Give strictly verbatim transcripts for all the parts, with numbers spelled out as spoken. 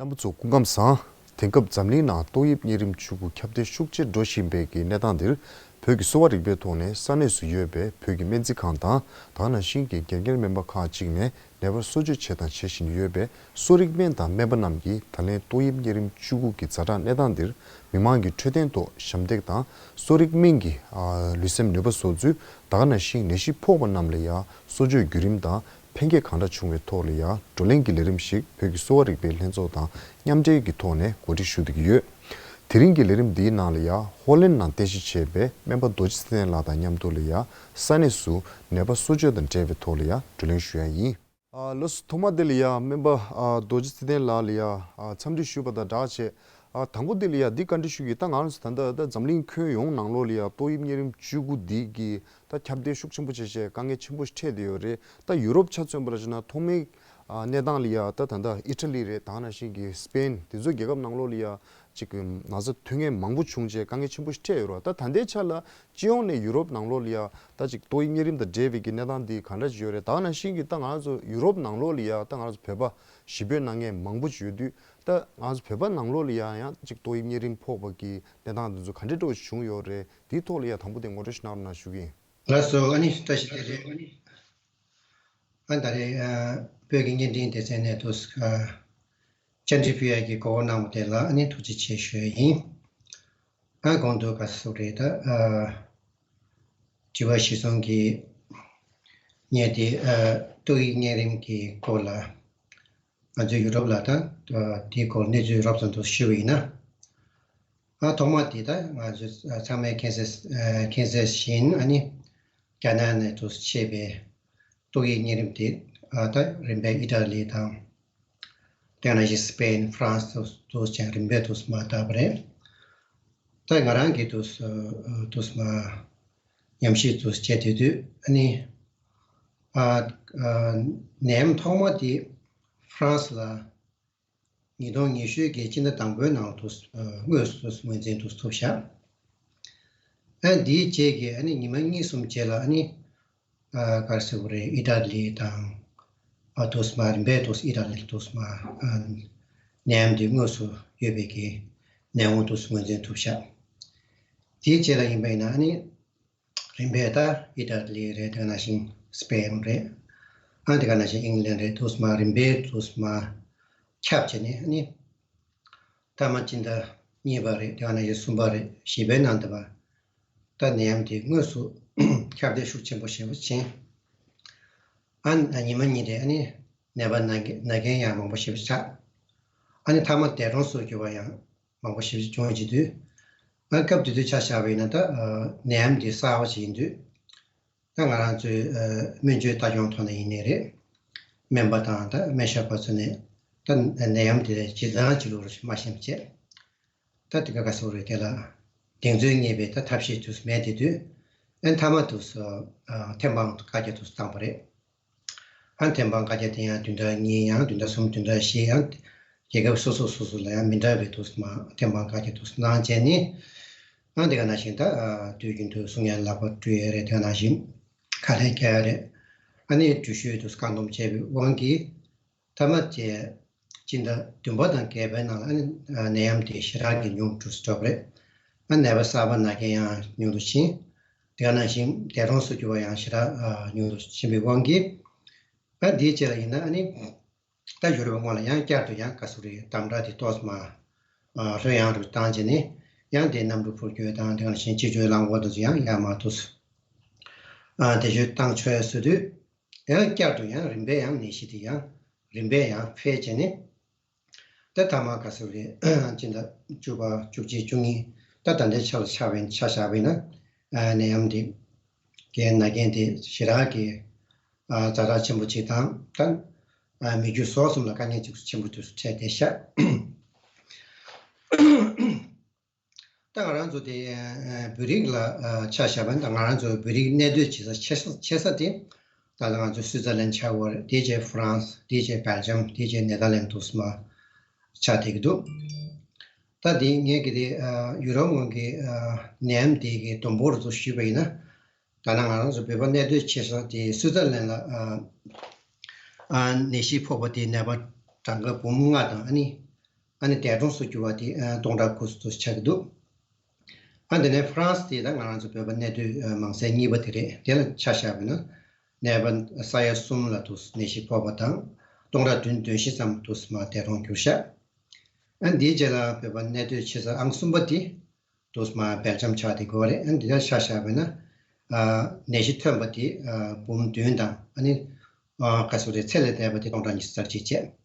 རྣམ་པ་ཚོ་སྐུ་ཁམས་བཟང་། དེང་སྐབས་འཛམ་གླིང་ནང་ཏོག་དབྱིབས་གཉན་རིམས་བཅུ་དགུ་ཁྱབ་གདལ་ཤུགས་ཆེར་འགྲོ་བཞིན་པའི་གི་གནས་སྟངས་འདིར། བོད་ཀྱི་གསོ་བ་རིག་པའི་ཐོག་ནས་ས་གནས་སུ་ཡོད་པའི་བོད་ཀྱི་སྨན་རྩིས་ཁང་དང་། ད་ག་ནང་བཞིན་གྱི་དགེ་རྒན་སྨན་པ་ཁག་ཅིག་ནས་ནད་པར་གསོ་བཅོས་བྱས་དང་བྱེད་བཞིན་ཡོད་པའི་གསོ་རིག་སྨན་དང་སྨན་པ་རྣམས་ཀྱིས་ད་ལན་ཏོག་དབྱིབས་གཉན་རིམས་བཅུ་དགུ་གི་ཛ་དྲག་གནས་སྟངས་འདིར་མི་མང་གི་འཕྲོད་བསྟེན་ཐོག་ཞབས་འདེགས་དང་གསོ་རིག་སྨན་གྱི་ཨ་ལུས་སེམས་ནུས་པ་བཟོ་ཚུལ། ད་ག་ནང་བཞིན་ནད་གཞི་ཕོག་པ་རྣམས་ལ་ཡང་གསོ་བཅོས་བརྒྱུད་རིམ་དང་ཕན་སྐྱེད་གང་འདྲ་བྱུང་བའི་ཐོག་ལ་ཡང་བགྲོ་གླེང་གི་ལས་རིམ་ཞིག་བོད་ཀྱི་གསོ་བ་རིག་པའི་ལྷན་ཚོགས་དང་མཉམ་འབྲེལ་གྱི་ཐོག་ནས་གོ་སྒྲིག་ཞུ་བསྡད་ཀྱི་ཡོད། དེ་རིང་གི་ལས་རིམ་འདིའི་ནང་ལ་ཡང་ཧོ་ལན་ནང་རྟེན་གཞི་བྱས་པའི་སྨན་པ་རྡོ་རྗེ་ཚེ་བརྟན་ལགས་དང་མཉམ་དུ་ལ་ཡང་ས་གནས་སུ་ནད་པ་གསོ་བཅོས་དང་འབྲེལ་བའི་ཐོག་ལ་ཡང་བགྲོ་གླེང་ཞུ་ཡ་ཡིན། ཨ་ལགས་སོ། ཐོག་མ་དེ་ལ་ཡ་སྨན་པ་ཨ་རྡོ་རྗེ་ཚེ་བརྟན་ལགས་ལ་ཡ་ཨ་འཚམས་འདྲི་ཞུས་པ་དང་སྦྲགས་བྱས། ཨ་དང་པོ་དེ་ལ་ཡ་འདི་བཀའ་འདྲི་ཞུ་གི། ད་ང་རང་ཚོ་ད་ལྟ་ད་འཛམ་གླིང་ཁྱོན་ཡོངས་ནང་ལོགས་ལ་ཡ་ཏོག་དབྱིབས་གཉན་རིམས་བཅུ་དགུ་འདི་གི་ད་ཁྱབ་གདལ་ཤུགས་ཆེན་པོ་བྱས་བྱས་དཀའ་ངལ་ཆེན་པོ་ཞིག་འཕྲད་བསྡད་ཡོད་རེད། ད་ཡུ་རོབ་ཆ་མཚོན་པ་ལ་བྱས་ན་ཐོག་མའི་ཨ་གནས་སྟངས་ལ་ཡ་ད་ད་ལྟ་ཨི་ཊ་ལི་རེད། ད་ག་ནང་བཞིན་གྱི་སི་པེན་དེ་ཚོ་རྒྱལ་ཁབ་ནང་ལོགས་ལ་ཡ་ཅིག་ན་ཚ་ཐོན་མཁན་མང་པོ་བྱུང་བྱས་དཀའ་ངལ་ཆེན་པོ་ཞིག་འཕྲད་ཡོད་རེད། ད་ད་ལྟའི་ཆ་ལ། སྤྱི་ཡོངས་ནས་ཡུ་རོབ་ནང་ལོགས་ལ་ཡ་ད་ཅིག་ཏོག་དབྱིབས་གཉན་རིམས་དང་འབྲེལ་བའི་གི་གནས་སྟངས་འདི་ག་འདྲ་ཅིག་ཡོད་རེད། ད་ག་ནང་བཞིན་གྱི་ད་ང་རང་ཚོ་ཡུ་རོབ་ནང་ལོགས་ལ་ཡ་ད་ང་རང་ཚོ་བོད་པ་གཞིས་སྤོས་གནང་མཁན་མང་པོ་ཅིག་ཡོད་དུས། ད་ང་ཚོ་བོད་པ་ནང་ལོགས་ལ་ཡ་ཡང་ཅིག་ཏོག་དབྱིབས་གཉན་རིམས་ཕོག་པ་གི་གནས་སྟངས་འདི་ཚོ་ག་འདྲ་འདྲ་བོ་བྱུང་ཡོད་རེད། དེའི་ཐོག་ལ་ཡ་དང་པོ་དེ་ངོ་སྤྲོད་ཞིག་གནང་རོགས་གནང་ཞུ་གི་ཡིན། ལགས་སོ། ཨ་ནི་བཀྲ་ཤིས་བདེ་ལེགས། ཨ་ད་རེས་ཨ་བོད་ཀྱི་བརྙན་འཕྲིན་སྡེ་ཚན་ནས་དུ་ཨ་བཅར་འདྲི་ཕུལ་ཡག་གི་གོ་སྐབས་གནང་བ་དེ་ལ་ཨ་ནི་ཐུགས་རྗེ་ཆེ་ཞུ་ཡ་ཡིན། ཨ་གོང་དུ་ག་སོགས་རེད། ད་ཨ་དྲི་བ་གཞིར་བཟུང་གིས་ངས་དེ་ཨ་ཏོག་དབྱིབས་གཉན་རིམས་ཀྱི་སྐོར་ལ་ང་ཚོའི་ཡུ་རོབ་ལ་ད་ཨ་དེའི་སྐོར་གནས་ཚུལ་རོབ་ཙམ་དུ་ཞུས་པ་ཡིན་ན། ཨ་ཐོག་མ་དེ་ད་ང་ཚོ་ཨ་ཚང་མས་མཁྱེན་གསལ་ཨ་མཁྱེན་གསལ་བཞིན་ཨ་ནི་རྒྱ་ནག་ནས་དུ་མཆེད་པའི་ཏོག་དབྱིབས་གཉན་རིམས་དེ་ཨ་ད་རིམ་པས་ཨི་ཊ་ལི་དང་། དེ་ནང་བཞིན་སི་པེན་ཧྥ་རན་སི་དུ་དུ་ཅང་རིམ་པས་དུ་མ་དར་བ་རེད། ད་ང་རང་གིས་དུ་དུ་མ་ཉམས་ཞིབ་དུ་བྱས་དུས་དུས་ཨ་ནི་ཨ་ཨ་ནད་ཡམས་ཐོག་མ་དེ་ཧྥ་རན་སི་ལ་ཉིས་སྟོང་ཉི་ཤུ་གི་སྤྱི་ཟླ་དང་པོའི་ནང་དུ་ཨ་དངོས་སུ་ངོས་འཛིན་དུ་ཐུབ་ཤག་ཨ་འདིའི་རྗེས་ཀྱི་ཨ་ནི་ཉི་མ་གཉིས་གསུམ་རྗེས་ལ་ཨ་ནི་ཨ་ག་རེ་ཟེར་དགོས་རེད། ཨི་ཊ་ལི་དང་ཨ་དུ་མ་རིམ་པས་དུ་ཨི་ཊ་ལི་དུ་མ་ཨ་ནད་ཡམས་འདི་དངོས་སུ་ཡོད་པའི་གི་ནད་འབུ་དུ་ངོས་འཛིན་ཐུབ་ཤག་དེའི་རྗེས་ལ་ཡིན་པ་ཡིན་ན་ཨ་ནི་རིམ་པས་ད་ཨི་ཊ་ལི་རེད། དེ་ནང་བཞིན་སི་པེན་རེད། ཨ་དེ་ག་ནང་བཞིན་ཨིང་ལན་རེད། དུ་མ་རིམ་པས་དུ་མ་ཁྱབ་བྱས་ནས་ཨ་ནི། མཐའ་མ་སྤྱི་ཟླ་གཉིས་པ་རེད། དེ་ག་ནང་བཞིན་གསུམ་པ་རེད། བཞི་པའི་ནང་དུ་བ་ད་ནད་ཡམས་དེ་དངོས་སུ་ཁྱབ་གདལ་ཤུགས་ཆེན་པོ་ཞེ་པོ་ཕྱིན། ཨ་ཉི་མ་གཉིས་དེ་ཨ་ནི་ནད་པ་ན་མཁན་ན་མཁན་ཡང་མང་པོ་ཞེ་པོ་ཆགས། ཨ་ནི་མཐའ་མ་འདས་གྲོངས་སུ་གྱུར་པ་ཡང་མང་པོ་ཞེ་པོ་བྱུང་བྱེད་དུས། ཨ་སྐབས་དེ་དུས་ཆ་བཞག་པ་ཡིན་ན་ད་ནད་ཡམས་དེ་གསར་པ་ཞིག་ཡིན་དུས། ད་ང་རང་ཚོའི་ཨ་སྨན་བཅོས་ལྟ་སྐྱོང་ཐོག་ནས་ཡིན་ནའི་རེད། སྨན་པ་དང་ད་སྨན་ཞབས་པ་ཚོ་ནས་ད་ནད་ཡམས་དེ་ལ་ཇི་ལྟར་ཅི་ལུགས་རུ་མ་ཤེས་པ་བྱས། ད་དེ་ག་ག་སོགས་རེད། དེ་ལ་གདེང་ཚོད་རྙེད་པའི་ད་ཐབས་ཤེས་དུ་མེད་དེ་དུས། ཨ་ཐ་མ་དུ་སོ་ཨ་ཐེམ་སྤང་བཀའ་རྒྱ་དུ་བཏང་པ་རེད། ཨ་ཐེམ་སྤང་བཀའ་རྒྱ་དེ་ཡང་བདུན་ཕྲག་གཉིས་ཡང་བདུན་ཕྲག་གསུམ་བདུན་ཕྲག་བཞི་ཡང་རྒྱལ་ཁབ་སོ་སོ་སོ་སོ་ལ་ཡང་མི་འདྲ་བའི་དུ་མ་ཐེམ་སྤང་བཀའ་རྒྱ་དུ་གནང་བྱས་ནས། ཨ་དེ་ག་ནང་བཞིན་ད་ཨ་དུས་རྒྱུན་དུ་གསུང་ཡ་ལག་པ་བཀྲུ་ཡ་རེད། དེ་ག་ནང་བཞིན་ཁ་ལས་བཀལ་ཡ་རེད། ཨ་ནི་འགྲུལ་བཞུད་དུ་བཀག་སྡོམ་བྱས་པའི་དབང་གིས་ཐ་མ་དེ་སྤྱི་ཟླ་བདུན་པ་དང་བརྒྱད་པའི་ནང་ལ་ཨ་ནི་ནད་ཡམས་དེ་ཞེ་དྲག་གི་ཉུང་དུ་འགྲོ་གི་རེད། ཨ་ནད་པ་གསར་པ་ན་མཁན་ཡང་ཉུང་དུ་ཕྱིན། དེ་ག་ནང་བཞིན་འདས་གྲོངས་སུ་གྱུར་པ་ཡང་ཞེ་དྲག་ཉུང་དུ་ཕྱིན་པའི་དབང་གིས། ཨ་དེའི་རྗེས་ལ་ཡིན་ན་ཨ་ནི་ད་ཡུ་རོབ་སྔོན་ལ་ཡང་བསྐྱར་དུ་ཡང་ག་ཟེར་རེད། དམ་དྲག་དེ་ཏོག་ཙམ་ལྷོད་ཡངས་རུ་བཏང་བྱས་ནས་ཡང་དེ་གནམ་གྲུ་འཕུར་སྐྱོད་དང་དེ་ག་ནང་བཞིན་སྤྱི་སྤྱོད་རླངས་འཁོར་དེ་ཚོ་ཡང་ཡར་མར་དུ་ཨ་བེད་སྤྱོད་བཏང་ཆོག་ཡ་བཟོ་དུས། ཡང་བསྐྱར་དུ་ཡང་རིམ་པས་ཡང་ནད་གཞི་དེ་ཡང་རིམ་པས་ཡང་འཕེལ་བྱས་ནས། ད་ཐ་མ་ག་ཟེར་རེད། སྤྱི་ཟླ་བཅུ་པ་བཅུ་གཅིག་བཅུ་གཉིས་ད་ད་ལྟའི་ཆ་ལ་ཆ་བའི་ཆ་བཞག་པ་ཡིན་ན། ནད་ཡམས་འདི་གའི་ན་རྐྱེན་དེ་ཞེ་དྲག་གི་ཛ་དྲག་ཆེན་པོ་ཅིག་དང་། ད་མི་རྒྱུ་ཟོག་གསུམ་ལ་དཀའ་ངལ་ཅིག་ཆེན་པོ་དུ་འཕྲད་བསྡད་ཤག་ད་ང་རང་ཚོ་དེ་བོད་རིགས་ལ་ཆ་བཞག་པ་ཡིན་ན། ད་ང་རང་ཚོ་བོད་རིགས་གནས་སྡོད་བྱེད་ས་ཆེ་ས་ཆེ་ས་དེ་ད་ལྟ་ང་ཚོ་སུའི་ཙར་ལན་ཆགས་ཡོད་རེད། དེའི་རྗེས་ཧྥ་རན་སི། དེའི་རྗེས་སྦེལ་ཇམ། དེའི་རྗེས་ནེ་དར་ལན་དུ་སོགས་ཆགས་བསྡད་ཀྱི་འདུག་ད་དེ་ངས་ཀྱི་དེ་ཡུ་རོབ་ངོས་ཀྱི་ནད་ཡམས་དེ་གི་སྡོང་པོ་རུ་ཚོ་ཞུས་པ་ཡིན་ན། ད་ལྟ་ང་རང་ཚོ་བོད་པ་གནས་སྡོད་བྱེད་ས་དེ་སུའི་ཙར་ལན་ལ་ནད་གཞི་ཕོག་པ་དེའི་ནད་པ་གྲངས་ཀ་འབུམ་ལྔ་དང་ཨ་ནི། ཨ་ནི་འདས་གྲོངས་སུ་གྱུར་བ་དེ་ཨ་སྟོང་ཕྲག་དགུ་ཙམ་ཆགས་ཀྱི་འདུག་ཨ་དེ་ནས་ཧྥ་རན་སི་དེ་ད་ང་རང་ཚོ་བོད་པ་གནས་སྡོད་ཨ་མང་ཚད་གཉིས་པ་དེ་རེད། དེ་ལ་ཆ་བཞག་པ་ཡིན་ན་ནད་པ་ས་ཡ་གསུམ་ལ་དུ་ནད་གཞི་ཕོག་པ་དང་སྟོང་ཕྲག་བདུན་བདུན་བཞི་ཙམ་དུ་མ་འདས་གྲོངས་གྱུར་ཤག་ཨ་འདིའི་རྗེས་ལ་བོད་པ་གནས་སྡོད་ཆེ་ས་ཨང་གསུམ་པ་དེ་དུ་མ་སྦེལ་ཇམ་ཆགས་བསྡད་ཡོད་རེད། ཨ་འདི་ལ་ཆ་བཞག་པ་ཡིན་ན་ཨ་ནད་གཞི་ཐོན་པ་དེ་ཨ་འབུམ་བདུན་དང་ཨ་ནི་ཨ་ག་ཚོད་རེད། ཚེ་ལས་འདས་པ་དེ་སྟོང་ཕྲག་ཉི་ཤུ་རྩ་གཅིག་བྱས།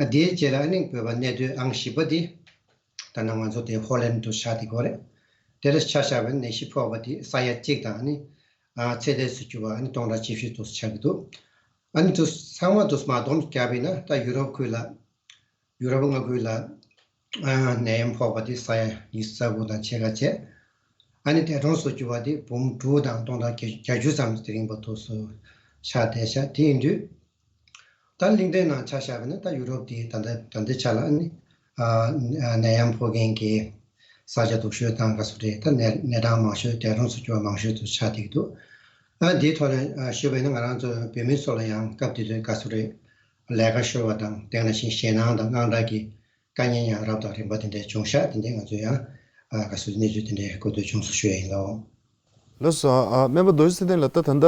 ཨ་དེའི་རྗེས་ལ་ཨ་ནི་བོད་པ་གནས་སྡོད་ཨང་བཞི་པ་དེ་ད་ནང་ང་ཚོ་དེ་ཧོ་ལན་དུ་ཆགས་བསྡད་ཡོད་རེད། དེ་ལ་ཆ་བཞག་པ་ཡིན་ན་ནད་གཞི་ཕོག་པ་དེ་ས་ཡ་གཅིག་དང་ཨ་ནི་ཨ་ཚེ་འདས་སུ་གྱུར་བ་ཨ་ནི་སྟོང་ཕྲག་བཅུ་བཞི་དུ་ཆགས་ཀྱི་འདུག་ཨ་ནི་དུ་ཚང་མ་དུ་མ་བསྡོམས་བརྒྱབ་པ་ཡིན་ན་ད་ཡུ་རོབ་ཁུལ་ལ་ཡུ་རོབ་མངའ་ཁུལ་ལ་ཨ་ནད་ཡམས་ཕོག་པ་དེ་ས་ཡ་ཉི་ཤུ་རྩ་དགུ་དང་ཕྱེད་ཀ་བྱས། ཨ་ནི་འདས་གྲོངས་སུ་གྱུར་བ་དེ་འབུམ་དྲུག་དང་སྟོང་ཕྲག་བརྒྱད་ཅུ་ཙམ་དེ་རིང་བར་དུ་སུ་ཆགས་བསྡད་ཤག་དེ་ཡིན་དུས་ད་གླིང་ཕྲན་ནང་ཆ་བཞག་པ་ན་ད་ཡུ་རོབ་དེ་ད་ལྟ་ད་ལྟའི་ཆ་ལ་ཨ་ནི་ཨ་ནད་ཡམས་ཕོག་མཁན་གྱི་ས་ཆ་སྡུག་ཤོས་དང་ག་ཚོད་རེད། ད་ནད་ནད་གྲངས་མང་ཤོས་འདས་གྲོངས་སུ་གྱུར་བ་མང་ཤོས་དུ་ཆགས་བསྡད་ཀྱི་འདུག་ཨ་འདིའི་ཐོག་ནས་ཨ་ཞུས་པ་ཡིན་ན་ང་རང་ཚོ་བོད་མི་ཚོ་ལ་ཡང་སྐབས་དེ་དུས་ག་ཚོད་རེད། ལས་ཀ་ཤོར་བ་དང་དེ་ནང་བཞིན་ཞེད་སྣང་དང་དངངས་སྐྲག་གི་དཀའ་ངལ་ཡང་རབ་དང་རིམ་པ་དེ་འདྲ་བྱུང་ཤག་དེ་འདྲའི་ང་ཚོས་ཡང་ཨ་ག་ཚོད་གནས་ཚུལ་དེ་འདྲའི་གོ་ཐོས་བྱུང་སོང་ཞུ་ཡ་ཡིན་ལོ། ལགས་སོ། ཨ་སྨན་པ་རྡོ་རྗེ་ཚེ་བརྟན་ལགས། ད་ད་ལྟ་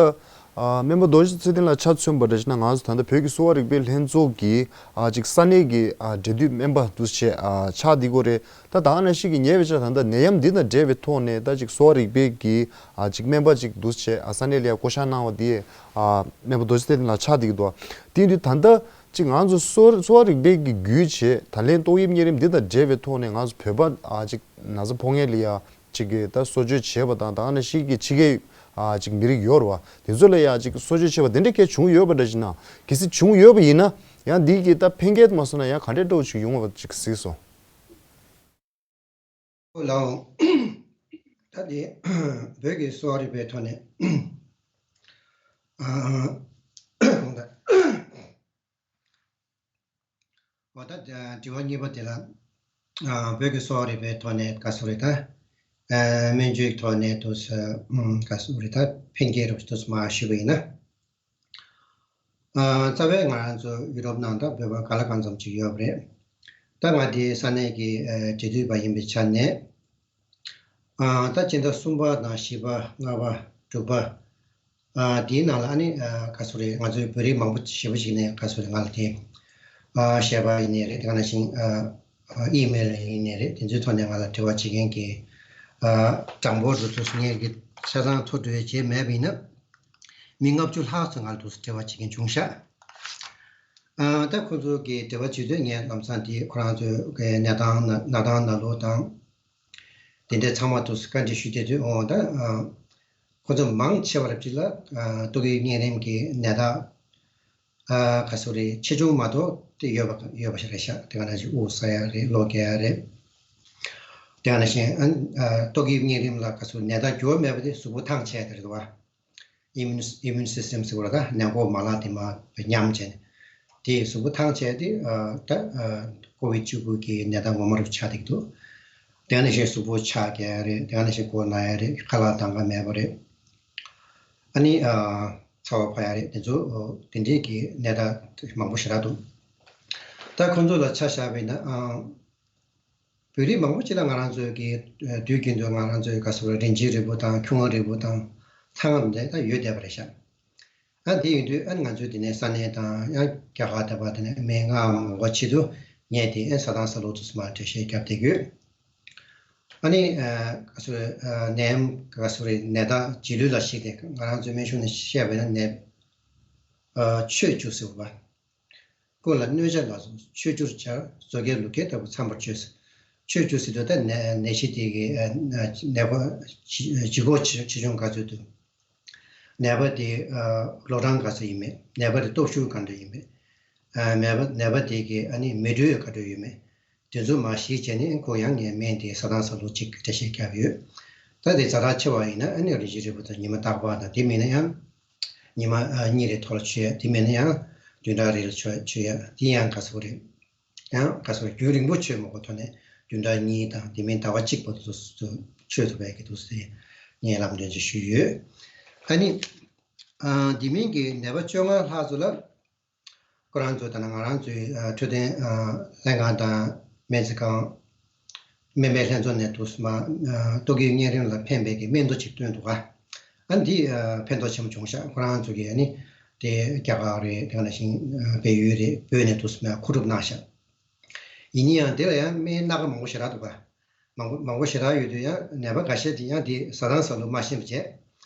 ཨ་སྨན་པ་རྡོ་རྗེ་ཚེ་བརྟན་ལགས་ཆ་མཚོན་པ་རེད་ན་ང་ཚོ་ད་ལྟ་བོད་ཀྱི་གསོ་བ་རིག་པའི་ལྷན་ཚོགས་ཀྱི་ཨ་ཅིག་ས་གནས་ཀྱི་ཨ་འབྲེལ་མཐུད་སྨན་པ་འདུག་སེ་ཨ་ཆགས་བསྡད་ཀྱི་ཡོད་རེད། ད་ད་ག་ནང་བཞིན་གྱི་ཉེ་བའི་ཆར་ད་ལྟ་ནད་ཡམས་འདི་དང་འབྲེལ་བའི་ཐོག་ནས་ད་ཅིག་གསོ་བ་རིག་པའི་གི་ཨ་ཅིག་སྨན་པ་ཅིག་འདུག་སེ་ཨ་ས་གནས་ལ་ཡ་བསྐོ་བཞག་གནང་བ་འདི་ཨ་སྨན་པ་རྡོ་རྗེ་ཚེ་བརྟན་ལགས་ཆགས་བསྡད་ཀྱི་འདུག་དེ་ཡིན་དུས་ད་ལྟ་ཅིག་ང་ཚོ་གསོ་གསོ་བ་རིག་པའི་གི་བརྒྱུད་བྱས་ད་ལན་ཏོག་དབྱིབས་གཉན་རིམས་འདི་དང་འབྲེལ་བའི་ཐོག་ནས་ང་ཚོ་བོད་པ་ཨ་ཅིག་ན་ཚ་ཕོག་མཁན་ལ་ཡ་ཅིག་གི་ད་གསོ་བཅོས་བྱས་པ་དང་ད་ག་ནང་བཞིན་གྱི་ཕྱི་རྒྱལ་ཨ་ཅིག་མི་རིགས་ཡོད་རེད་བ། དེ་ཚོ་ལ་ཡ་ཅིག་གསོ་བཅོས་བྱས་པ་དེ་འདྲ་གལ་བྱུང་ཡོད་པ་འདྲ་ཞིག་ན་གལ་སྲིད་བྱུང་ཡོད་པ་ཡིན་ན་ཡང་འདི་གི་ད་ཕན་ཁེ་མ་སོང་ན་ཡང་ག་འདྲས་འདྲ་བོ་ཅིག་ཡོང་བ་ཅིག་གཟིགས་སོང་། ལའོ། ད་དེ་བོད་ཀྱི་གསོ་བ་རིག་པའི་ཐོག་ནས་ཨ་འོ་ད་དྲི་བ་གཉིས་པ་དེ་ལ་ཨ་བོད་ཀྱི་གསོ་བ་རིག་པའི་ཐོག་ནས་ག་ཚོད་རེད་ད། ཨ་སྨན་བཅོས་ཐོག་ནས་དུ་ས་ཨུམ་ག་ཚོད་རེད་ད་ཕན་ཁེ་རོགས་དུ་མ་ཞུས་པ་ཡིན་ན། ཨ་རྩ་བའི་ང་རང་ཚོ་ཡུ་རོབ་ནང་ད་བོད་པ་གང་ལ་གང་འཚམ་ཅིག་ཡོད་པ་རེད། ད་ང་དེ་ས་གནས་ཀྱི་ཨ་འབྲེལ་མཐུད་པ་ཡིན་པའི་ཆ་ནས། ཨ་ད་སྤྱི་ཟླ་གསུམ་པ་དང་བཞི་པ་ལྔ་པ་དྲུག་པ། ཨ་དེའི་ནང་ལ་ཨ་ནི་ཨ་ག་ཚོད་རེད། ང་ཚོའི་བོད་རིགས་མང་པོ་ཞེ་པོ་ཅིག་ནས་ག་ཚོད་རེད་ང་ལ་དེ་ཨ་ཞལ་པར་ཡིན་ནའི་རེད། དེ་ག་ནང་བཞིན་ཨ་ཨ་ཨི་མེལ་ཡིན་ནའི་རེད། དེ་ཚོའི་ཐོག་ནས་ང་ལ་དྲི་བ་བྱེད་མཁན་གྱི་ཨ་གྲངས་འབོར་དུ་ཚོ་ངས་ཀྱི་ཆ་ཚང་ཐོ་འགྲོ་བྱས་མེད་པ་ཡིན་ན་མི་ལྔ་བཅུ་ལྷག་ཙམ་ང་ལ་དུ་དྲི་བ་བྱེད་མཁན་བྱུང་ཤག་ཨ་ད་ཁོང་ཚོ་གི་དྲི་བ་བྱེད་དུས་ངས་ལམ་སང་དེ་ཁོ་རང་ཚོའི་གནས་སྟངས་ན་གནས་སྟངས་ནང་ལོགས་དང་། དེ་འདྲའི་ཚང་མ་དུ་བཀའ་འདྲི་ཞུས་བསྡད་དུས་འོ་ད་ཨ་ཁོ་ཚོ་མང་ཆེ་བ་རབ་ཅིག་ལ་ཨ་ཏོག་དབྱིབས་གཉན་རིམས་ཀྱི་ནད་རྟགས་ཨ་ག་ཚོད་རེད། ཆེ་ཆུང་མ་གཏོགས་དེ་ཡོད་པ་ཡོད་པ་ཞིག་རེད་ཤག་དེ་ག་ནང་བཞིན་དབུགས་ས་ཡ་རེད། གློ་རྒྱག་ཡ་རེད། དེ་ག་ནང་བཞིན་ཨ་ཨ་ཏོག་དབྱིབས་གཉན་རིམས་ལ་ག་ཚོད་ནད་རྟགས་འགྱུར་བ་མེད་པ་དེ་གཟུགས་པོ་ཐང་ཆད་དེ་རེད་བ། Immune Immune System ཟེར་བ་ལ་ད་ནད་འགོག་མ་ལག་དེ་མར་ཉམས་བྱས་ནས་དེ་གཟུགས་པོ་ཐང་ཆད་དེ་ཨ་ད་ཨ་ཀོ་བིད་བཅུ་དགུ་གི་ནད་རྟགས་ངོ་མ་རུ་ཆགས་བསྡད་འདུག་དེ་ག་ནང་བཞིན་གཟུགས་པོ་ཆག་རྒྱག་ཡ་རེད། དེ་ག་ནང་བཞིན་མགོ་ན་ཡ་རེད། ཁ་ལག་འདང་ག་མེད་པ་རེད། ཨ་ནི་ཨ་ཚ་བ་འཕར་ཡ་རེད། དེ་ཚོ་དེ་འདྲའི་གི་ནད་རྟགས་མང་པོ་ཞེ་དྲག་འདུག་ད་ཁོང་ཚོ་ལ་ཆ་བཞག་པ་ཡིན་ན་ཨ། བོད་རིགས་མང་པོ་ཅིག་ལ་ང་རང་ཚོའི་གི་དུས་རྒྱུན་དུ་ང་རང་ཚོའི་ག་ཟེར་བ་རིན་ཆེན་རིལ་བུ་དང་ཁྱུང་ལྔ་རིལ་བུ་དང་ཚང་མ་འདི་ད་ཡོད་བསྡད་པ་རེད་ཤག་ཨ་དེ་ཡིན་དུས་ཨ་ནི་ང་ཚོའི་འདི་ནས་ས་གནས་དང་ཡང་རྒྱ་གར་དང་པ་དེ་ནས་སྨན་ཁང་མང་པོ་ཆེད་དུ་ངས་དེ་ཨ་ས་དང་ས་ལོག་ཏུ་སུ་མ་འགྲེལ་བཤད་བརྒྱབ་བསྡད་ཡོད། ཨ་ནི་ག་ཟེར་ནད་ཡམས་ག་ཟེར་ནད་རྟགས་རྗེས་ལུས་ལ་གཞིགས་ཏེ་ང་རང་ཚོའི་སྨན་གཞུང་ནས་བཤད་པ་ཡིན་ན་ནད་ཆོས་བཅུ་ཟེར་བ། ཀུན་ལ་གནོད་བྱ་ལ་སོགས་ཆོས་བཅུར་སྦྱར། མཛོ་རྒྱལ་ལུག་སྐད་ལྟ་བུ་འཚམས་པར་བརྗོད། ཆོས་བཅུ་ཟེར་དུས་ད་ནད་ནད་གཞི་དེ་གི་ནད་པ་ལྗིད་ཁོག་ཆེ་ཆུང་ག་ཚོད་འདུག་ནད་པ་དེ་ལོ་གྲངས་ག་ཚོད་ཡིན་མེད། ནད་པ་དེ་སྟོབས་ཤུགས་ག་འདྲ་ཡིན་མེད། ནད་པ་ནད་པ་དེ་གི་ཨ་ནི་མེ་དྲོད་ག་འདྲ་ཡོད་མེད། དེ་ཚོ་མར་གཞིགས་བྱས་ནས་ཁོ་ཡང་ངས་སྨན་དེ་ས་དང་ས་ལོག་གཅིག་འགྲེལ་བཤད་བརྒྱབ་ཡོད། ད་དེ་ཛ་དྲག་ཆེ་བ་ཡིན་ན་ཨ་ནི་རིན་ཆེན་རིལ་བུ་དང་ཉི་མ་རྟག་པ་དང་དེ་མིན་ན་ཡང་ཉི་མ་གཉིས་རེ་ཐོག་ལ་མཆོད་ཡ། དེ་མིན་ན་ཡང་བདུན་ཕྲག་རེ་ལ་མཆོད་མཆོད་ཡ་དེ་ཡང་ག་ཟེར་རེད། ཡང་ག་ཟེར་རྒྱུན་རིང་པོ་མཆོད་མ་དགོས་ཐོག་ནས་བདུན་ཕྲག་གཉིས་དང་དེ་མིན་ཟླ་བ་གཅིག་བར་དུ་མཆོད་ཐུབ་པའི་གི་དུས་ཚོད་ངས་ལམ་སྟོན་ཅིག་ཞུས་ཡོད། ཨ་ནི་དེ་མིན་གྱི་ནད་པ་བཅོ་ལྔ་ལྷག་ཚོ་ལ། ཁོ་རང་ཚོ་ད་ནང་ང་རང་ཚོའི་འཕྲོད་བསྟེན་ལྷན་ཁང་དང་ སྨན་རྩིས་ཁང་སྨན་པའི་ལྷན་ཚོགས་ནས་འདུག་སེ་མར་ཨ་ཏོག་དབྱིབས་གཉན་རིམས་ལ་ཕན་པའི་གི་སྨན་ཐུག་ཅིག་བཏོན་འདུག་ག་ཨ་འདི་ཨ་ཕན་ཐོགས་ཆེན་པོ་བྱུང་ཤག་ཁོ་རང་ཚོ་གིས་ཨ་ནི་དེ་རྒྱ་གར་རེད། དེ་ག་ནང་བཞིན་ཨ་བལ་ཡུལ་རེད། བོད་ནས་འདུག་སེ་མར་མཁོ་སྒྲུབ་གནང་ཤག་ཡིན་ན་ཡང་དེ་ལ་ཡང་སྨན་སྣ་ཁ་མང་པོ་ཞེ་དྲག་འདུག་ག་མང་པོ་མང་པོ་ཞེ་དྲག་ཡོད་དུས་ཡང་ནད་པ་འགའ་ཤས་དེ་ཡང་དེ་ཟ་དང་ཟ་ལུགས་མ་ཤེས་པ་བྱས།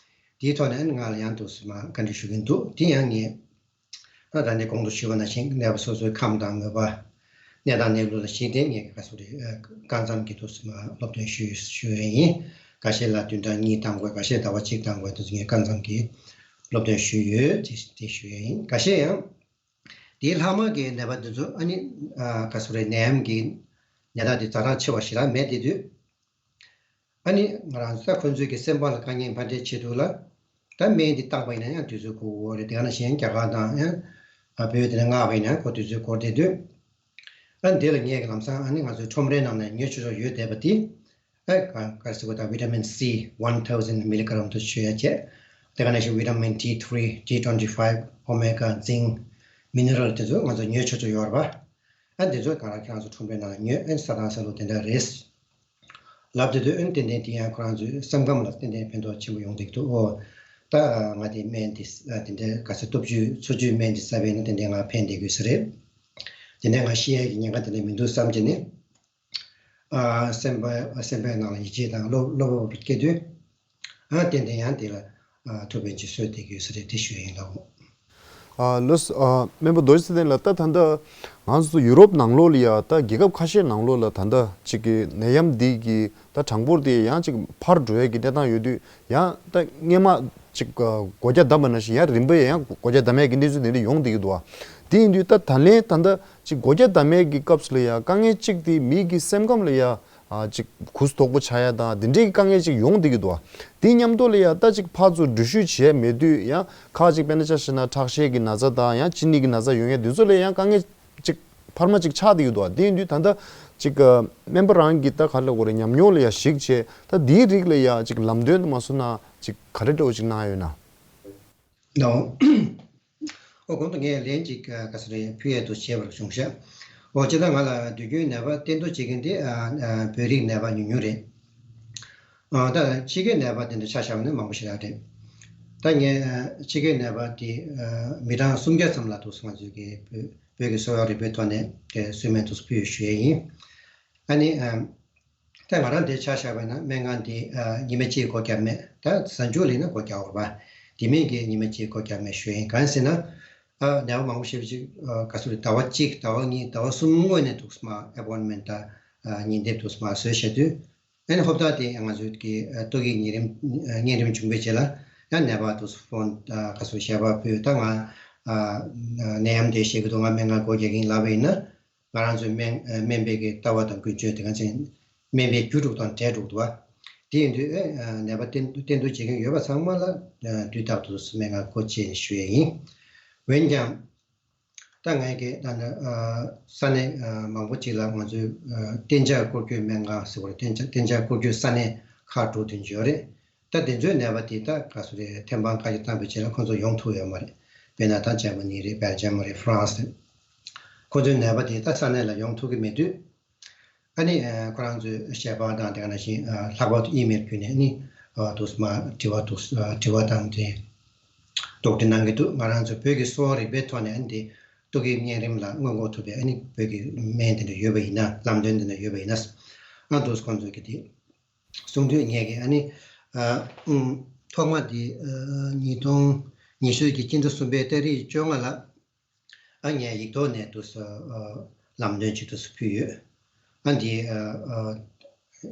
དེའི་ཐོག་ནས་ང་ལ་ཡང་འདུག་སེ་མར་བཀའ་འདྲི་ཞུ་གིན་འདུག་དེ་ཡང་ངས་ད་ད་ནས་གོང་དུ་ཞུས་པ་ནང་བཞིན་ནད་པ་སོ་སོའི་ཁམས་དང་མོས་པ། གནས་སྟངས་གནས་ལུགས་ལ་གཞིགས་ཏེ་ངས་ག་ཚོད་རེད་ཨ་སྐབས་མཚམས་ཀྱི་འདུག་སེ་མར་སློབ་སྟོན་ཞུས་ཞུ་ཡས་ཡིན། འགའ་ཤས་ལ་བདུན་ཕྲག་གཉིས་བཏང་དགོས། འགའ་ཤས་ཟླ་བ་གཅིག་བཏང་དགོས། དེ་ཚོ་ངས་སྐབས་མཚམས་ཀྱི་སློབ་སྟོན་ཞུས་ཡོད། དེ་དེ་ཞུ་ཡས་ཡིན། འགའ་ཤས་ཡང་དེའི་ལྷག་མ་གི་ནད་པ་འདི་ཚོ་ཨ་ནི་ཨ་ག་ཚོད་རེད་ནད་ཡམས་ཀྱི་ནད་རྟགས་དེ་ཛ་དྲག་ཆེ་བ་ཞེ་དྲག་མེད་དེ་དུས། ཨ་ནི་ང་རང་ཚོ་ད་ཁོ་ཚོའི་གི་སེམས་པ་ལ་དཀའ་ངལ་མ་འཕྲད་ཆེད་དུ་ལ་ད་སྨན་འདི་བཏགས་པ་ཡིན་ན་ཡང་དུས་ཚོད་འགོར་གྱི་ཡོད་རེད། དེ་ག་ནང་བཞིན་རྒྱ་གར་དང་ཡང་ཨ་བོད་དེ་ནས་མངགས་པ་ཡིན་ན་ཡང་ཁོ་དུས་ཚོད་འགོར་བསྡད་དུས། ཨ་འདི་ལ་ངས་གི་ལམ་སང་ཨ་ནི་ང་ཚོའི་ཁྲོམ་རའི་ནང་ནས་ཉོ་ཆོག་ཆོག་ཡོད་བསྡད་པ་དེ་ཨ་ག་ག་རེ་ཟེར་དགོས། ད་vitamin C one thousand milligram དུ་མཆོད་ཡ་བྱས། དེ་ག་ནང་བཞིན་vitamin D three, D twenty five, omega, zinc, mineral དེ་ཚོ་ང་ཚོ་ཉོ་ཆོག་ཆོག་ཡོད་རེད་པ། ཨ་འདི་ཚོ་གང་ལ་ཁྱེད་རང་ཚོ་ཁྲོམ་རའི་ནང་ལ་ཉོས་ཨ་ནི་ཟ་དང་ཟ་ལུགས་དེ་འདྲ་རེད། ལབ་དེ་དུས་ཨ་ནི་ཏན་ཏན་དེ་ཡང་ཁོ་རང་ཚོའི་སེམས་ཁམས་ལ་ཏན་ཏན་ཕན་ཐོགས་ཆེན་པོ་ཡོང་བསྡད་ཀྱི་འདུག་ཨོ། ད་ང་དེ་སྨན་དེ་དེ་འདྲའི་ག་ཚོད་སྟོབས་བཅུ་འཚོ་བཅུད་སྨན་དེ་ཟ་བས་ན་ཏན་ཏན་ང་ཕན་བསྡད་དགོས་ས་རེད། དེ་ནས་ང་ཤི་ཡ་གི་ཉེན་ཁ་དེ་འདྲ་མི་འདུག་བསམ་བྱས་ནས་ཨ་སེམས་པ་སེམས་པའི་ནང་ལ་ཡིད་ཆེས་དང་བློ་བློ་སྤོབས་སྐྱེ་དུས། ཨ་ཏན་ཏན་ཡང་དེ་ལ་ཨ་ཐུགས་ཕན་ཅིག་གསོས་བསྡད་ཀྱི་ཡོད་ས་རེད། དེ་ཞུ་ཡིན་ལགས། ཨ་ལགས་སོ། ཨ་སྨན་པ་རྡོ་རྗེ་ཚེ་བརྟན་ལགས། ད་ད་ལྟ་ང་ཚོ་ཡུ་རོབ་ནང་ལོགས་ལ་ཡ་ད་རྒྱལ་ཁབ་ཁ་ཤས་ནང་ལོགས་ལ་ད་ལྟ་ཅིག་གི་ནད་ཡམས་འདི་གི་ད་གྲངས་འབོར་དེ་ཡང་ཅིག་འཕར་འགྲོ་ཡ་གི་གནས་སྟངས་ཡོད་དུས་ཡང་ད་སྔས་མ་ཅིག་སྒོ་རྒྱ་བསྡམས་པ་ནང་བཞིན་ཡང་རིམ་པས་ཡང་སྒོ་རྒྱ་བསྡམ་ཡ་གི་གནས་ཚུལ་དེ་འདྲ་ཡོང་བསྡད་ཀྱི་འདུག་ཨ། དེ་ཡིན་དུས་ད་ད་ལན་ད་ལྟ་ཅིག་སྒོ་རྒྱ་བསྡམ་ཡ་གི་སྐབས་སུ་ལ་ཡ་དཀའ་ངལ་གཅིག་དེ་མི་གི་སེམས་ཁམས་ལ་ཡ། ཨ་ཅིག་གུ་དོག་པོ་ཆགས་ཡ་དང་འདི་འདྲའི་དཀའ་ངལ་ཅིག་ཡོང་བསྡད་ཀྱི་འདུག་ཨ། དེ་མཉམ་དུ་ལ་ཡ་ད་ཅིག་ཕར་ཚུར་འགྲུལ་བཞུད་བྱས་མེད་དུས་ཡང་ཁག་ཅིག་དཔེར་ན་ཆ་བཞག་ན་ཁྲག་ཤེད་ཀྱི་ན་ཚ་དང་ཡང་གཅིན་སྙི་གི་ན་ཚ་ཡོང་ཡ་འདི་ཚོ་ལ་ཡང་དཀའ་ངལ་ཅིག་འཕར་མ་ཅིག་ཆགས་བསྡད་ཀྱི་འདུག་ཨ། དེ་ཡིན་དུས་ད་ལྟ་ཅིག་སྨན་པ་རང་གི་ད་ག་ལ་གོ་རེ་ཉམས་མྱོང་ལ་ཡ་གཞིགས་བྱས་ད་འདིའི་རིགས་ལ་ཡ་ཅིག་ལམ་སྟོན་དུ་མ་སོང་ན་ཅིག་ག་རེ་འདྲ་བོ་ཅིག་གནང་ཡ་ཡོད་ན། ནོ། ཨོ་གོང་དུ་ངས་ལན་གཅིག་ག་ས་རེ་ཕུལ་ཡས་དུ་བྱས་པར་བྱུང་ཤག་ཨོ་སྤྱིར་བཏང་ང་ལ་དུས་རྒྱུན་ནད་པ་བསྟེན་གཏུག་བྱེད་མཁན་དེ་ཨ་ཨ་བོད་རིགས་ནད་པ་ཉུང་ཉུང་རེད། ཨ་ད་ཕྱི་རྒྱལ་ནད་པ་དེ་འདྲ་ཆ་བཞག་ན་མང་པོ་ཞེ་དྲག་རེད། ད་ངས་ཨ་ཕྱི་རྒྱལ་ནད་པ་དེ་ཨ་མི་གྲངས་སུམ་བརྒྱ་ཙམ་ལ་དུ་ང་ཚོས་ཀྱི་བོད་བོད་ཀྱི་གསོ་བ་རིག་པའི་ཐོག་ནས་དེ་གསོལ་སྨན་དུ་ཕུལ་ཞུ་ཡས་ཡིན། ཨ་ནི་ཨ། ད་ང་རང་དེ་ཆ་བཞག་པ་ཡིན་ན་སྨན་ཁང་དེ་ཨ་ཉི་མ་གཅིག་སྒོ་བརྒྱབ་མེད། ད་གཟའ་མཇུག་ལ་ཡིན་ན་སྒོ་བརྒྱབ་ཡོད་རེད་པ། དེ་མིན་གྱི་ཉི་མ་གཅིག་སྒོ་བརྒྱབ་མེད་ཞུ་ཡིན། གང་ཟེར་ན། ཨ་ནད་པ་མང་པོ་ཞེ་པོ་ཅིག་ཨ་ག་ཚོད་རེད། ཟླ་བ་གཅིག་ཟླ་བ་གཉིས་ཟླ་བ་གསུམ་སྔོན་ནས་འདུག་སེ་མར་ཨེ་པོན་མེན་ཊི་ད་ཨ་ཉིན་དེབ་འདུག་སེ་མར་བཟོས་བྱས་དུས། ཨ་ནི་ཧོབ་ཐག་དེ་ང་ཚོའི་གི་ཨ་ཏོག་དབྱིབས་གཉན་རིམས་གཉན་རིམས་བྱུང་བའི་རྗེས་ལ་ཡང་ནད་པ་འདུག་སེ་ཕོན་ཨ་ག་ཚོད་ཞལ་པར་ཕུལ། ད་ང་ཨ་ནད་ཡམས་དེ་ཤེས་ཀྱི་འདུག་ང་སྨན་ཁང་སྒོ་རྒྱག་གི་ཡིན་ལབ་པ་ཡིན་ན། ང་རང་ཚོའི་སྨན་སྨན་པའི་གི་ལྟ་བ་དང་ཀུན་སྤྱོད་དེ་ག་ཚོད་སྨན་པའི་རྒྱུ་དྲུག་དང་འབྲས་དྲུག་ཏུ་བ། དེ་ཡིན་དུས་ཨེ་ནད་པ་བསྟེན་བསྟེན་གཏུག་བྱེད་མཁན་ཡོད་པ་ཚང་མ་ལ་དུས་རྟག་ཏུ་སྨན་ཁང་སྒོ་ཕྱེ་ནས་ཞུ་ཡས་ཡིན། འོན་ཀྱང་ད་ངས་ཀྱི་ད་ནི་ས་གནས་མང་པོ་ཅིག་ལ་ང་ཚོའི་གཏན་འཇགས་སྐོར་སྐྱོད་སྨན་ཁང་ཟེར་བ་རེད། གཏན་འཇགས་གཏན་འཇགས་སྐོར་སྐྱོད་ས་གནས་ཁག་དྲུག་དེ་ཡོད་རེད། ད་དེ་ཚོའི་ནད་པ་དེ་ད་ག་ཚོད་རེད། ཐེམ་སྤང་བཀའ་རྒྱ་བཏང་བའི་རྗེས་ལ་ཁོང་ཚོ་ཡོང་ཐུབ་ཡོད་མ་རེད། དཔེར་ན་ད་འཇར་མ་ནི་རེད། སྦེལ་ཇམ་རེད། ཧྥ་རན་སི་རེད། ཁོང་ཚོའི་ནད་པ་དེ་ད་ས་གནས་ལ་ཡོང་ཐུབ་ཀྱི་མེད་དུས། ཨ་ནི་ཁོ་རང་ཚོའི་ཞལ་པར་དང་དེ་ག་ནང་བཞིན་ལྷག་པར་དུ་ཨི་མེལ་བརྒྱུད་ནས་ནི་དུ་མ་དྲི་བ་དུ་དྲི་བ་དང་དེ་དོགས་འདྲི་གནང་གི་འདུག་ང་རང་ཚོ་བོད་ཀྱི་གསོ་བ་རིག་པའི་ཐོག་ནས་ཨ་ནི་དེ་ཏོག་དབྱིབས་གཉན་རིམས་ལ་སྔོན་འགོག་ཐུབ་པའི་ཨ་ནི་བོད་ཀྱི་སྨན་དེ་འདྲ་ཡོད་པ་ཡིན་ན། ལམ་སྟོན་དེ་འདྲ་ཡོད་པ་ཡིན་ན། ཨ་དུ་ཁོང་ཚོས་ཀྱི་དེ། གསུང་དུས་ངས་ཀྱི་ཨ་ནི། ཨ་ཨུམ། ཐོག་མ་འདི་ཨ་ཉིས་སྟོང་ཉི་ཤུ་གི་སྤྱི་ཟླ་གསུམ་པའི་ཏ་རིག་བཅོ་ལྔ་ལ་ཨ་ངས་ཡིག་ཐོག་ནས་དུ་ཨ་ལམ་སྟོན་ཅིག་ཏུ་ཕུལ་ཡོད། ཨ་འདི་ཨ་ཨ་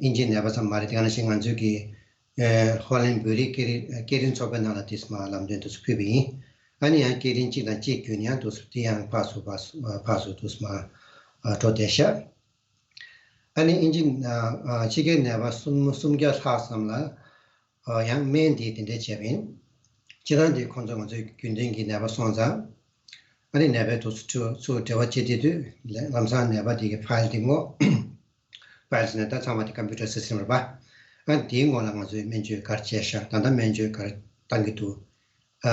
ཨིན་ཇིའི་ནད་པ་ཙམ་མ་རེད། དེ་ག་ནང་བཞིན་ང་ཚོའི་གི་ཨ་ཧོ་ལན་བོད་རིགས་སྐད་རིགས་སྐད་རིགས་ཚོགས་པའི་ནང་ལ་དུ་མ་ལམ་སྟོན་དུ་ཕུལ་བ་ཡིན། ཨ་ནི་ཡང་སྐད་རིགས་གཅིག་དང་གཅིག་བརྒྱུད་ནས་ཡང་དུ་དེ་ཡང་ཕར་ཚུར་ཕར་ཚུར་ཕར་ཚུར་དུ་མ་ཨ་འགྲོ་བསྡད་ཤག་ཨ་ནི་ཨིན་ཇི་ཕྱི་རྒྱལ་ནད་པ་སུམ་སུམ་བརྒྱ་ལྷག་ཙམ་ལ་ཡང་སྨན་འདི་དེ་འདྲ་བྱས་པ་ཡིན། སྤྱིར་བཏང་འདི་ཁོང་ཚོ་ང་ཚོའི་རྒྱུན་ལྡན་གྱི་ནད་པ་སོང་ཙང་། ཨ་ནི་ནད་པའི་དུ་ཚོ་ཚུར་འབྲེལ་བ་བྱེད་དེ་དུས་ལམ་སང་ནད་པ་འདི་གི་ཕའིལ་འདི་སྔོག་ཕའིལ་ཟེར་ན་ད་ཚང་མ་དེ་ཀམ་པུ་ཊར་སི་སི་ཊམ་རེད་པ། ཨ་ནི་དེའི་ངོ་ལ་ང་ཚོས་སྨན་བཅོས་ག་རེ་བྱས་ཤག་ད་ལྟ་སྨན་བཅོས་ག་རེ་བཏང་གི་འདུག་ཨ་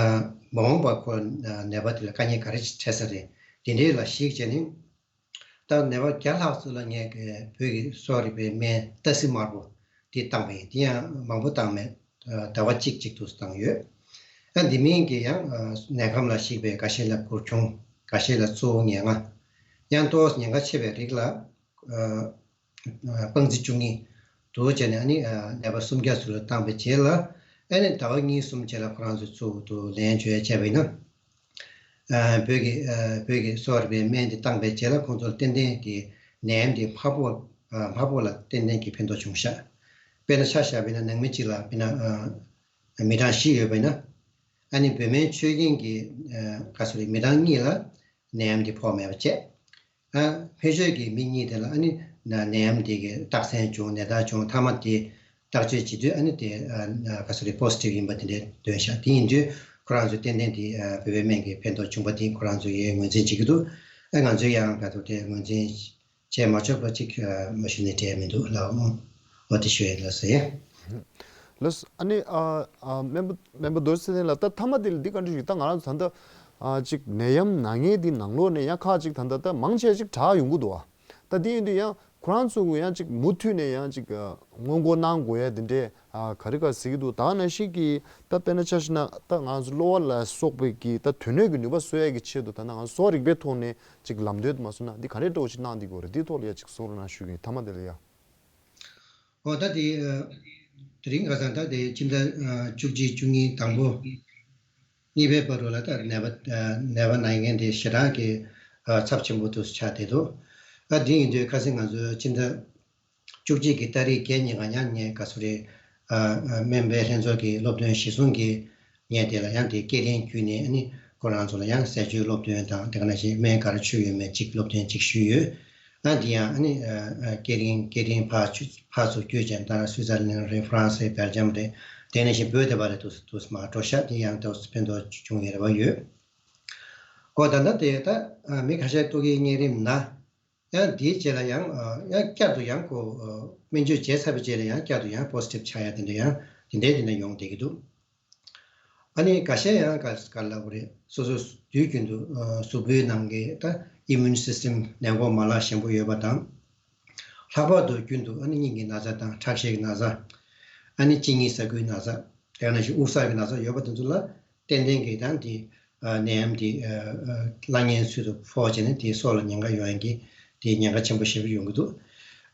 མ་འོངས་པ་ཁོ་ནད་པ་དེ་ལ་དཀའ་ངལ་ག་རེ་འཕྲད་ས་རེད། དེ་འདྲའི་ལ་གཞིགས་བྱས་ནས། ད་ ད་ནད་པ་བརྒྱ་ལྷག་ཙམ་ལ་ངས་བོད་ཀྱི་གསོ་བ་རིག་པའི་སྨན་ཏ་སི་དམར་པོ་འདི་བཏང་པ་ཡིན། དེ་ཡང་མང་པོ་བཏང་མེད། ཟླ་བ་གཅིག་གཅིག་ཏུ་བཏང་ཡོད། ཨ་འདི་མིན་གྱི་ཡང་ནད་ཁམས་ལ་གཞིགས་པའི་འགའ་ཤས་ལ་འབུར་ཁྱུང་། འགའ་ཤས་ལ་གཙོ་བོ་ངན་ལྔ། ཡང་ཏོག་ཙམ་ཉེན་ཁ་ཆེ་བའི་རིགས་ལ་སྤང་རྩི་བཅུ་གཉིས་དུ་བྱས་ནས། ཨ་ནི་ནད་པ་སུམ་བརྒྱ་ཙམ་ལ་བཏང་པའི་རྗེས་ལ། ཨ་ནི་ཟླ་བ་གཉིས་གསུམ་རྗེས་ལ་ཁོ་རང་ཚོ་གཙོ་བོ་དུ་ལེན་བྱས་བྱས་པ་ཡིན་ན། བོད་ཀྱི་བོད་ཀྱི་གསོ་བ་རིག་པའི་སྨན་དེ་བཏང་པའི་རྗེས་ལ་ཁོང་ཚོར་ཏན་ཏན་གྱི་ནད་ཡམས་དེ་འཕར་པོ་འཕར་པོ་ལ་ཏན་ཏན་གྱི་ཕན་ཐོགས་བྱུང་ཤག་དཔེར་ན་ཆ་བཞག་པ་ཡིན་ན་ནང་མི་གཅིག་ལ་དཔེར་ན་མི་གྲངས་བཞི་ཡོད་པ་ཡིན་ན། ཨ་ནི་བོད་སྨན་མཆོད་མཁན་གྱི་ག་ཚོད་རེད། མི་གྲངས་གཉིས་ལ་ནད་ཡམས་དེ་ཕོག་མེད་པ་བྱས། ཨ་ཕན་ཆད་ཀྱི་མི་གཉིས་དེ་ལ་ཨ་ནི་ན་ནད་ཡམས་དེ་གི་རྟགས་མཚན་བྱུང་། ནད་རྟགས་བྱུང་། མཐའ་མ་དེ་བརྟག་དཔྱད་བྱེད་དུས་ཨ་ནི་དེ་ཨ་ག་ཚོད་རེད། པོ་སི་ཊིབ་ཡིན་པ་དེ་འདྲ་ཐོན་ཤག་དེ་ཡིན་དུས་ཁོ་རང་ཚོས་ཏན་ཏན་དེ་ཨ་བོད་པའི་སྨན་གྱི་ཕན་ཐོགས་བྱུང་པ་དེ་ཁོ་རང་ཚོས་ཡང་ངོས་འཛིན་བྱེད་ཀྱི་འདུག་ཨ་ང་ཚོས་ཡང་ག་ཚོད་དེ་ངོས་འཛིན་བྱས་མ་ཆོག་པ་ཅིག་ཨ་མ་ཞུ་ནས་བྲལ་མི་འདུག་ལགས། འོ་དེ་ཞུ་ཡས་ལགས་ཟེར། ལགས་སོ། ཨ་ནི་ཨ་ཨ་སྨན་པ་སྨན་པ་རྡོ་རྗེ་ཚེ་བརྟན་ལགས། ད་མཐའ་མ་དེ་ལ་འདི་བཀའ་འདྲི་ཞུ། ད་ང་རང་ཚོ་ད་ལྟ་ཨ་ཅིག་ནད་ཡམས་ན་མཁན་དེ་ནང་ལོགས་ནས་ཡང་ཁག་ཅིག་ད་ལྟ་ད་མང་ཆེ་ཅིག་དྲག་ཡོང་གི་འདུག་ཨ། ད་དེ་ཡིན་དུས་ཡང་ཁོ་རང་ཚོ་གི་ཡང་ཅིག་མུ་མཐུད་ནས་ཡང་ཅིག་ཨ་སྔོན་འགོག་གནང་དགོས་ཡ་དེ་འདྲས་ཨ་ག་རེ་ག་ཟེར་གྱི་འདུག་ད་ག་ནང་བཞིན་གྱི་ད་དཔེར་ན་ཆ་བཞག་ན་ད་ང་ཚོ་གློ་བ་ལ་སོགས་པའི་གི་ད་དོན་སྣོད་ཀྱི་ནུས་པ་གསོ་ཡ་གི་ཆེད་དུ་ད་ལྟ་ང་ཚོ་གསོ་བ་རིག་པའི་ཐོག་ནས་ཅིག་ལམ་སྟོན་དུ་མ་སོང་ན་འདི་ག་རེ་འདྲ་བོ་ཅིག་གནང་བསྡད་ཀྱི་ཡོད་རེད། འདིའི་ཐོག་ལ་ཡ་ཅིག་གསུང་རོགས་གནང་ཞུ་གི་ཡིན། མཐའ་མ་དེ་ལ་ཡ། འོ་ད་དེ་ཨ་དེ་རིང་ཁ་སང་ད་དེ་ཕྱི་ཟླ་ཨ་བཅུ་གཅིག་བཅུ་གཉིས་དང་པོ་གཉིས་པའི་བར་དུ་ལ་ད་ནད་པ་ཨ་ནད་པ་ན་མཁན་དེ་ཞེ་དྲག་གི་ཨ་ཚབས་ཆེན་པོ་དུ་ཆགས་བསྡད་འདུག་ཨ་དེ་ཡིན་དུས་ཁ་སང་ང་ཚོ་ཕྱི་ཟླ་བཅུ་གཅིག་གི་ཏ་རིག་བརྒྱད་ཉིན་ག་ཡང་ངས་ག་ཚོད་རེད། ཨ་ཨ་སྨན་པའི་ལྷན་ཚོགས་ཀྱི་སློབ་སྟོན་གཞིར་བཟུང་གིས་ངས་དེ་ལ་ཡང་དེ་སྐད་འཕྲིན་བརྒྱུད་ནས་ཨ་ནི་ཁོ་རང་ཚོ་ལ་ཡང་ཟས་སྤྱོད་སློབ་སྟོན་དང་དེ་ག་ནང་བཞིན་སྨན་ག་རེ་མཆོད་ཡོད་མེད་ཅིག་སློབ་སྟོན་ཅིག་ཞུས་ཡོད། ཨ་འདི་ཡང་ཨ་ནི་ཨ་ཨ་སྐད་འཕྲིན་སྐད་འཕྲིན་ཕར་ཚུར་ཕར་ཚུར་བརྒྱུད་ཅན་ད་སུའི་ཙར་ལན་རེད། ཧྥ་རན་སི་རེད། སྦེལ་ཇམ་རེད། དེ་ནང་བཞིན་བོད་དེ་བ་རེད། དུ་དུ་མ་འགྲོ་ཤག་དེ་ཡང་ཏོག་ཙམ་ཕན་ཐོགས་བྱུང་ཡོད་རེ་བ་ཡོད། ཨོ་ད་ལྟ་དེ་ད་ཨ་མི་ཁ་ཤས་ཏོག་དབྱིབས་གཉན་རིམས་ན། ཡང་དེའི་རྗེས་ལ་ཡང་ཨ་ཡང་བསྐྱར་དུ་ཡང་ཁོ་ཨ་སྨན་བཅོས་བྱས་ཚར་བའི་རྗེས་ལ་ཡང་བསྐྱར་དུ་ཡང་པོ་སི་ཊིབ་ཆགས་ཡ་དེ་འདྲ་ཡང་དེ་འདྲའི་དེ་འདྲ་ཡོང་བསྡད་ཀྱི་འདུག་ཨ་ནི་འགའ་ཤས་ཡང་ག་ག་ལབ་དགོས་རེད། སོ་སོ་དུས་རྒྱུན་དུ་ཨ་གཟུགས་པོའི་ནང་གི་ད་ཨི་མུན་སི་སི་ཊམ་ནད་འགོག་མ་ལག་ཞན་པོ་ཡོད་པ་དང་། ལྷག་པར་དུ་རྒྱུན་དུ་ཨ་ནི་སྙིང་གི་ན་ཚ་དང་ཁྲག་ཤེད་ཀྱི་ན་ཚ། ཨ་ནི་གཅིན་སྙི་ཟ་ཁུའི་ན་ཚ། དེ་ནང་བཞིན་དབུགས་བསགས་ཀྱི་ན་ཚ་ཡོད་པ་དེ་ཚོ་ལ་ཏན་ཏན་གྱི་དང་དེ་ཨ་ནད་ཡམས་དེ་ཨ་ཨ་བླ་ངན་ཚུལ་དུ་ཕོག་བྱས་ནས་དེའི་སྲོག་ལ་ཉེན་ཁ་ཡོང་ཡག་གི་དེ་ཉེན་ཁ་ཆེན་པོ་ཞེ་པོ་ཡོང་གི་འདུག་